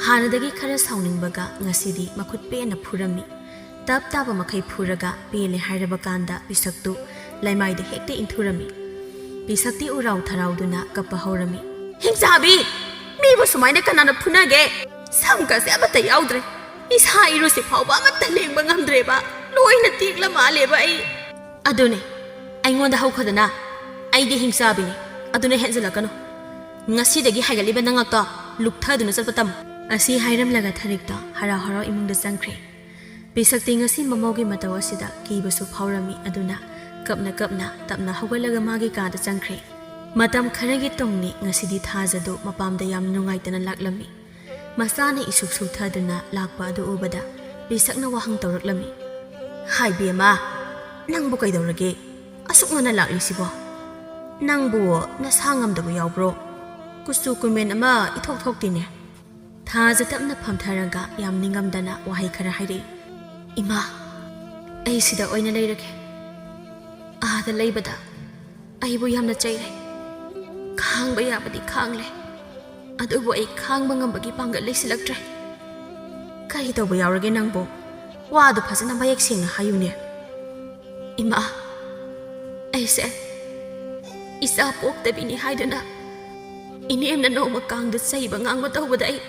ꯍꯥꯟꯅꯗꯒꯤ ꯈꯔ ꯁꯥꯎꯅꯤꯡꯕꯒ ꯉꯁꯤꯗꯤ ꯃꯈꯨꯠ ꯄꯦꯟꯅ ꯐꯨꯔꯝꯃꯤ꯫ ꯇꯞ ꯇꯥꯕ ꯃꯈꯩ ꯐꯨꯔꯒ ꯄꯦꯜꯂꯦ ꯍꯥꯏꯔꯕ ꯀꯥꯟꯗ ꯄꯤꯁꯛꯇꯨ ꯂꯩꯃꯥꯏꯗ ꯍꯦꯛꯇ ꯏꯟꯊꯨꯔꯝꯃꯤ꯫ ꯄꯤꯁꯛꯇꯤ ꯎꯔꯥꯎ ꯊꯔꯥꯎꯗꯨꯅ ꯀꯞꯄ ꯍꯧꯔꯝꯃꯤ꯫ "ꯍꯤꯡꯆꯥꯕꯤ! ꯃꯤꯕꯨ ꯁꯨꯃꯥꯏꯅ ꯀꯅꯥꯅ ꯐꯨꯅꯒꯦ? ꯁꯝꯒꯁꯦ ꯑꯃꯠꯇ ꯌꯥꯎꯗ꯭ꯔꯦ꯫ ꯏꯁꯥ ꯏꯔꯨꯁꯤ ꯐꯥꯎꯕ ꯑꯃꯠꯇ ꯂꯦꯡꯕ ꯉꯝꯗ꯭ꯔꯦꯕ꯫ ꯂꯣꯏꯅ ꯇꯦꯛꯂ ꯃꯥꯜꯂꯦꯕ ꯑꯩ꯫" "ꯑꯗꯨꯅꯦ, ꯑꯩꯉꯣꯟꯗ ꯍꯧꯈꯗꯅ꯫ ꯑꯩꯗꯤ ꯍꯤꯡꯆꯥꯕꯤꯅꯤ, ꯑꯗꯨꯅ ꯍꯦꯟꯖꯤꯜꯂꯛꯀꯅꯨ꯫ ꯉꯁꯤꯗꯒꯤ ꯍꯥꯏꯒꯠꯂꯤꯕ ꯅꯉꯛꯇꯣ ꯂꯨꯛꯊꯗꯨꯅ ꯆꯠꯄ ꯇꯝꯃꯨ꯫" ꯑꯁꯤ ꯍꯥꯏꯔꯝꯂꯒ ꯊꯔꯤꯛꯇꯣ ꯍꯔꯥꯎ ꯍꯔꯥꯎ ꯏꯃꯨꯡꯗ ꯆꯪꯈ꯭ꯔꯦ꯫ ꯄꯤꯁꯛꯇꯤ ꯉꯁꯤ ꯃꯃꯧꯒꯤ ꯃꯇꯧ ꯑꯁꯤꯗ ꯀꯤꯕꯁꯨ ꯐꯥꯎꯔꯝꯃꯤ꯫ ꯑꯗꯨꯅ ꯀꯞꯅ ꯀꯞꯅ ꯇꯞꯅ ꯍꯧꯒꯠꯂꯒ ꯃꯥꯒꯤ ꯀꯥꯗ ꯆꯪꯈ꯭ꯔꯦ꯫ ꯃꯇꯝ ꯈꯔꯒꯤ ꯇꯨꯡꯅꯤ꯫ ꯉꯁꯤꯗꯤ ꯊꯥꯖꯗꯨ ꯃꯄꯥꯝꯗ ꯌꯥꯝ ꯅꯨꯡꯉꯥꯏꯇꯅ ꯂꯥꯛꯂꯝꯃꯤ꯫ ꯃꯆꯥꯅ ꯏꯁꯨꯛ ꯁꯨꯛꯊꯗꯨꯅ ꯂꯥꯛꯄ ꯑꯗꯨ ꯎꯕꯗ ꯄꯤꯁꯛꯅ ꯋꯥꯍꯪ ꯇꯧꯔꯛꯂꯝꯃꯤ꯫ "ꯍꯥꯏ ꯕꯦꯝꯃ, ꯅꯪꯕꯨ ꯀꯩꯗꯧꯔꯒꯦ? ꯑꯁꯨꯛ ꯉꯟꯅ ꯂꯥꯛꯂꯤꯁꯤꯕꯣ? ꯅꯪꯕꯨ ꯅꯁꯥ ꯉꯝꯗꯕ ꯌꯥꯎꯕ꯭ꯔꯣ? ꯀꯨꯆꯨ ꯀꯨꯃꯦꯟ ꯑꯃ ꯏꯊꯣꯛ ꯊꯣꯛꯇꯦꯅꯦ?" ꯊꯥꯖ ꯇꯞꯅ ꯐꯝꯊꯔꯒ ꯌꯥꯝ ꯅꯤꯡꯉꯝꯗꯅ ꯋꯥꯍꯩ ꯈꯔ ꯍꯥꯏꯔꯛꯏ꯫ "ꯏꯃꯥ, ꯑꯩ ꯁꯤꯗ ꯑꯣꯏꯅ ꯂꯩꯔꯒꯦ꯫ ꯑꯥꯗ ꯂꯩꯕꯗ ꯑꯩꯕꯨ ꯌꯥꯝꯅ ꯆꯩꯔꯦ꯫ ꯈꯥꯡꯕ ꯌꯥꯕꯗꯤ ꯈꯥꯡꯂꯦ, ꯑꯗꯨꯕꯨ ꯑꯩ ꯈꯥꯡꯕ ꯉꯝꯕꯒꯤ ꯄꯥꯡꯒꯜ ꯂꯩꯁꯤꯜꯂꯛꯇ꯭ꯔꯦ꯫" "ꯀꯔꯤ ꯇꯧꯕ ꯌꯥꯎꯔꯒꯦ ꯅꯪꯕꯨ? ꯋꯥꯗꯨ ꯐꯖꯅ ꯃꯌꯦꯛ ꯁꯦꯡꯅ ꯍꯥꯏꯌꯨꯅꯦ꯫" "ꯏꯃꯥ, ꯑꯩꯁꯦ ꯏꯆꯥ ꯄꯣꯛꯇꯕꯤꯅꯤ ꯍꯥꯏꯗꯨꯅ ꯏꯅꯦꯝꯅ ꯅꯣꯡꯃ ꯀꯥꯡꯗ ꯆꯩꯕ ꯉꯥꯡꯕ ꯇꯧꯕꯗ ꯑꯩ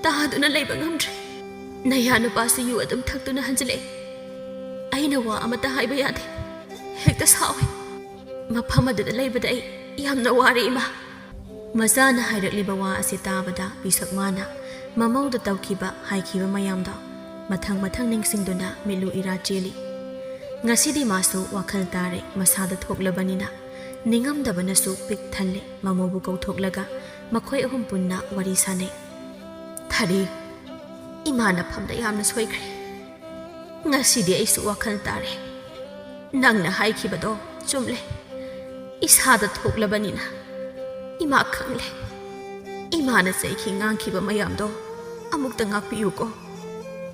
ꯇꯥꯗꯨꯅ ꯂꯩꯕ ꯉꯝꯗ꯭ꯔꯦ꯫ ꯅꯌꯥ ꯅꯨꯄꯥꯁꯨ ꯌꯨ ꯑꯗꯨꯝ ꯊꯛꯇꯨꯅ ꯍꯟꯖꯤꯜꯂꯛꯑꯦ꯫ ꯑꯩꯅ ꯋꯥ ꯑꯃꯠꯇ ꯍꯥꯏꯕ ꯌꯥꯗꯦ꯫ ꯍꯦꯛꯇ ꯁꯥꯎꯏ꯫ ꯃꯐꯝ ꯑꯗꯨꯗ ꯂꯩꯕꯗ ꯑꯩ ꯌꯥꯝꯅ ꯋꯥꯔꯦ, ꯏꯃꯥ꯫" ꯃꯆꯥꯅ ꯍꯥꯏꯔꯛꯂꯤꯕ ꯋꯥ ꯑꯁꯤ ꯇꯥꯕꯗ ꯄꯤꯁꯛ ꯃꯥꯅ ꯃꯃꯧꯗ ꯇꯧꯈꯤꯕ ꯍꯥꯏꯈꯤꯕ ꯃꯌꯥꯝꯗꯣ ꯃꯊꯪ ꯃꯊꯪ ꯅꯤꯡꯁꯤꯡꯗꯨꯅ ꯃꯤꯠꯂꯨ ꯏꯔꯥ ꯆꯦꯜꯂꯤ꯫ ꯉꯁꯤꯗꯤ ꯃꯥꯁꯨ ꯋꯥꯈꯜ ꯇꯥꯔꯦ꯫ ꯃꯁꯥꯗ ꯊꯣꯛꯂꯕꯅꯤꯅ ꯅꯤꯡꯉꯝꯗꯕꯅꯁꯨ ꯄꯤꯛ ꯊꯜꯂꯦ꯫ ꯃꯃꯧꯕꯨ ꯀꯧꯊꯣꯛꯂꯒ ꯃꯈꯣꯏ ꯑꯍꯨꯝ ꯄꯨꯟꯅ ꯋꯥꯔꯤ ꯁꯥꯅꯩ꯫ "ꯊꯔꯤ, ꯏꯃꯥꯅ ꯐꯝꯗ ꯌꯥꯝꯅ ꯁꯣꯏꯈ꯭ꯔꯦ꯫ ꯉꯁꯤꯗꯤ ꯑꯩꯁꯨ ꯋꯥꯈꯜ ꯇꯥꯔꯦ꯫ ꯅꯪꯅ ꯍꯥꯏꯈꯤꯕꯗꯣ ꯆꯨꯝꯂꯦ꯫ ꯏꯁꯥꯗ ꯊꯣꯛꯂꯕꯅꯤꯅ ꯏꯃꯥ ꯈꯪꯂꯦ꯫ ꯏꯃꯥꯅ ꯆꯩꯈꯤ ꯉꯥꯡꯈꯤꯕ ꯃꯌꯥꯝꯗꯣ ꯑꯃꯨꯛꯇ ꯉꯥꯛꯄꯤꯌꯨꯀꯣ꯫"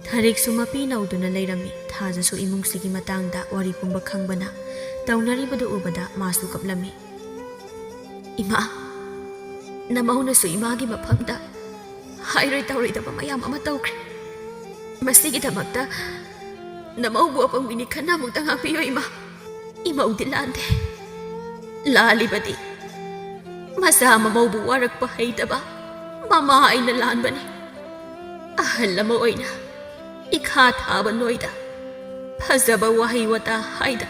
ꯊꯔꯤꯛꯁꯨ ꯃꯄꯤ ꯅꯧꯗꯨꯅ ꯂꯩꯔꯝꯃꯤ꯫ ꯊꯥꯖꯁꯨ ꯏꯃꯨꯡꯁꯤꯒꯤ ꯃꯇꯥꯡꯗ ꯋꯥꯔꯤ ꯄꯨꯝꯕ ꯈꯪꯕꯅ ꯇꯧꯅꯔꯤꯕꯗꯨ ꯎꯕꯗ ꯃꯥꯁꯨ ꯀꯞꯂꯝꯃꯤ꯫ "ꯏꯃꯥ, ꯅꯃꯧꯅꯁꯨ ꯏꯃꯥꯒꯤ ꯃꯐꯝꯗ ꯍꯥꯏꯔꯣꯏ ꯇꯧꯔꯣꯏꯗꯕ ꯃꯌꯥꯝ ꯑꯃ ꯇꯧꯈ꯭ꯔꯦ꯫ ꯃꯁꯤꯒꯤꯗꯃꯛꯇ ꯅꯃꯧꯕꯨ ꯑꯄꯪꯕꯤꯅꯤ ꯈꯟꯅ ꯑꯃꯨꯛꯇ ꯉꯥꯛꯄꯤꯌꯨ, ꯏꯃꯥ꯫" ꯃꯧꯗꯤ ꯂꯥꯟꯗꯦ꯫ ꯂꯥꯜꯂꯤꯕꯗꯤ ꯃꯆꯥ ꯃꯃꯧꯕꯨ ꯋꯥꯔꯛꯄ ꯍꯩꯇꯕ ꯃꯃꯥ ꯑꯩꯅ ꯂꯥꯟꯕꯅꯤ꯫ ꯑꯍꯜ ꯑꯃ ꯑꯣꯏꯅ ꯏꯈꯥ ꯊꯥꯕ ꯅꯣꯏꯗ ꯐꯖꯕ ꯋꯥꯍꯩ ꯋꯥꯇꯥ ꯍꯥꯏꯗ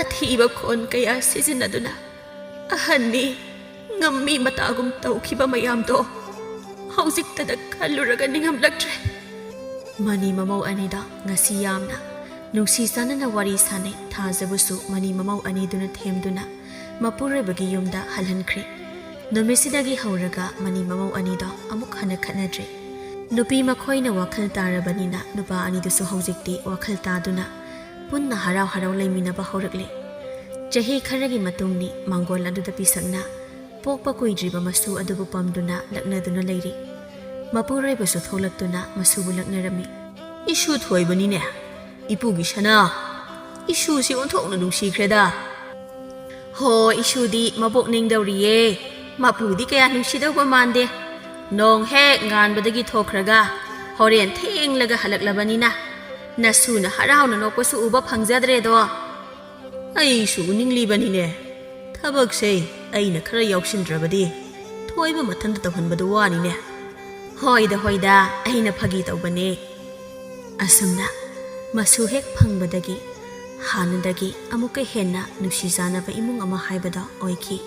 ꯑꯊꯤꯕ ꯈꯣꯟ ꯀꯌꯥ ꯁꯤꯖꯤꯟꯅꯗꯨꯅ ꯑꯍꯟꯅꯤ, ꯉꯝꯃꯤ ꯃꯇꯥꯒꯨꯝ ꯇꯧꯈꯤꯕ ꯃꯌꯥꯝꯗꯣ ꯍꯧꯖꯤꯛꯇꯗ ꯈꯜꯂꯨꯔꯒ ꯅꯤꯡꯉꯝꯂꯛꯇ꯭ꯔꯦ꯫ ꯃꯅꯤ ꯃꯃꯧ ꯑꯅꯤꯗ ꯉꯁꯤ ꯌꯥꯝꯅ ꯅꯨꯡꯁꯤ ꯆꯥꯟꯅꯅ ꯋꯥꯔꯤ ꯁꯥꯅꯩ꯫ ꯊꯥꯖꯕꯁꯨ ꯃꯅꯤ ꯃꯃꯧ ꯑꯅꯤꯗꯨꯅ ꯊꯦꯝꯗꯨꯅ ꯃꯄꯨꯔꯣꯏꯕꯒꯤ ꯌꯨꯝꯗ ꯍꯜꯍꯟꯈ꯭ꯔꯦ꯫ ꯅꯨꯃꯤꯠꯁꯤꯗꯒꯤ ꯍꯧꯔꯒ ꯃꯅꯤ ꯃꯃꯧ ꯑꯅꯤꯗꯣ ꯑꯃꯨꯛ ꯍꯟꯅ ꯈꯠꯅꯗ꯭ꯔꯦ꯫ ꯅꯨꯄꯤ ꯃꯈꯣꯏꯅ ꯋꯥꯈꯜ ꯇꯥꯔꯕꯅꯤꯅ ꯅꯨꯄꯥ ꯑꯅꯤꯗꯨꯁꯨ ꯍꯧꯖꯤꯛꯇꯤ ꯋꯥꯈꯜ ꯇꯥꯗꯨꯅ ꯄꯨꯟꯅ ꯍꯔꯥꯎ ꯍꯔꯥꯎ ꯂꯩꯃꯤꯟꯅꯕ ꯍꯧꯔꯛꯂꯦ꯫ ꯆꯍꯤ ꯈꯔꯒꯤ ꯃꯇꯨꯡꯅꯤ ꯃꯥꯡꯒꯣꯜ ꯑꯗꯨꯗ ꯄꯤꯁꯛꯅ ꯄꯣꯛꯄ ꯀꯨꯏꯗ꯭ꯔꯤꯕ ꯃꯁꯨ ꯑꯗꯨꯕꯨ ꯄꯝꯗꯨꯅ ꯂꯛꯅꯗꯨꯅ ꯂꯩꯔꯤ꯫ ꯃꯄꯨꯔꯣꯏꯕꯁꯨ ꯊꯣꯛꯂꯛꯇꯨꯅ ꯃꯁꯨꯕꯨ ꯂꯛꯅꯔꯝꯃꯤ꯫ "ꯏꯁꯨ ꯊꯣꯏꯕꯅꯤꯅꯦ, ꯏꯄꯨꯒꯤ ꯁꯅꯥ꯫ ꯏꯁꯨꯁꯤ ꯑꯣꯟꯊꯣꯛꯅ ꯅꯨꯡꯁꯤꯈ꯭ꯔꯦꯗ꯫ ꯍꯣ, ꯏꯁꯨꯗꯤ ꯃꯕꯣꯛ ꯅꯤꯡꯗꯧꯔꯤꯌꯦ꯫ ꯃꯄꯨꯗꯤ ꯀꯌꯥ ꯅꯨꯡꯁꯤꯗꯧꯕ ꯃꯥꯟꯗꯦ꯫ ꯅꯣꯡ ꯍꯦꯛ ꯉꯥꯟꯕꯗꯒꯤ ꯊꯣꯛꯈ꯭ꯔꯒ ꯍꯣꯔꯦꯟ ꯊꯦꯡꯂꯒ ꯍꯜꯂꯛꯂꯕꯅꯤꯅ ꯅꯁꯨꯅ ꯍꯔꯥꯎꯅ ꯅꯣꯛꯄꯁꯨ ꯎꯕ ꯐꯪꯖꯗ꯭ꯔꯦꯗꯣ꯫" "ꯑꯩꯁꯨ ꯎꯅꯤꯡꯂꯤꯕꯅꯤꯅꯦ꯫ ꯊꯕꯛꯁꯦ ꯑꯩꯅ ꯈꯔ ꯌꯥꯎꯁꯤꯟꯗ꯭ꯔꯕꯗꯤ ꯊꯣꯏꯕ ꯃꯊꯟꯇ ꯇꯧꯍꯟꯕꯗꯨ ꯋꯥꯅꯤꯅꯦ꯫" "ꯍꯣꯏꯗ, ꯍꯣꯏꯗ, ꯑꯩꯅ ꯐꯥꯒꯤ ꯇꯧꯕꯅꯦ꯫" ꯑꯁꯨꯝꯅ ꯃꯁꯨ ꯍꯦꯛ ꯐꯪꯕꯗꯒꯤ ꯍꯥꯟꯅꯗꯒꯤ ꯑꯃꯨꯛꯀ ꯍꯦꯟꯅ ꯅꯨꯡꯁꯤ ꯆꯥꯟꯅꯕ ꯏꯃꯨꯡ ꯑꯃ ꯍꯥꯏꯕꯗꯣ ꯑꯣꯏꯈꯤ꯫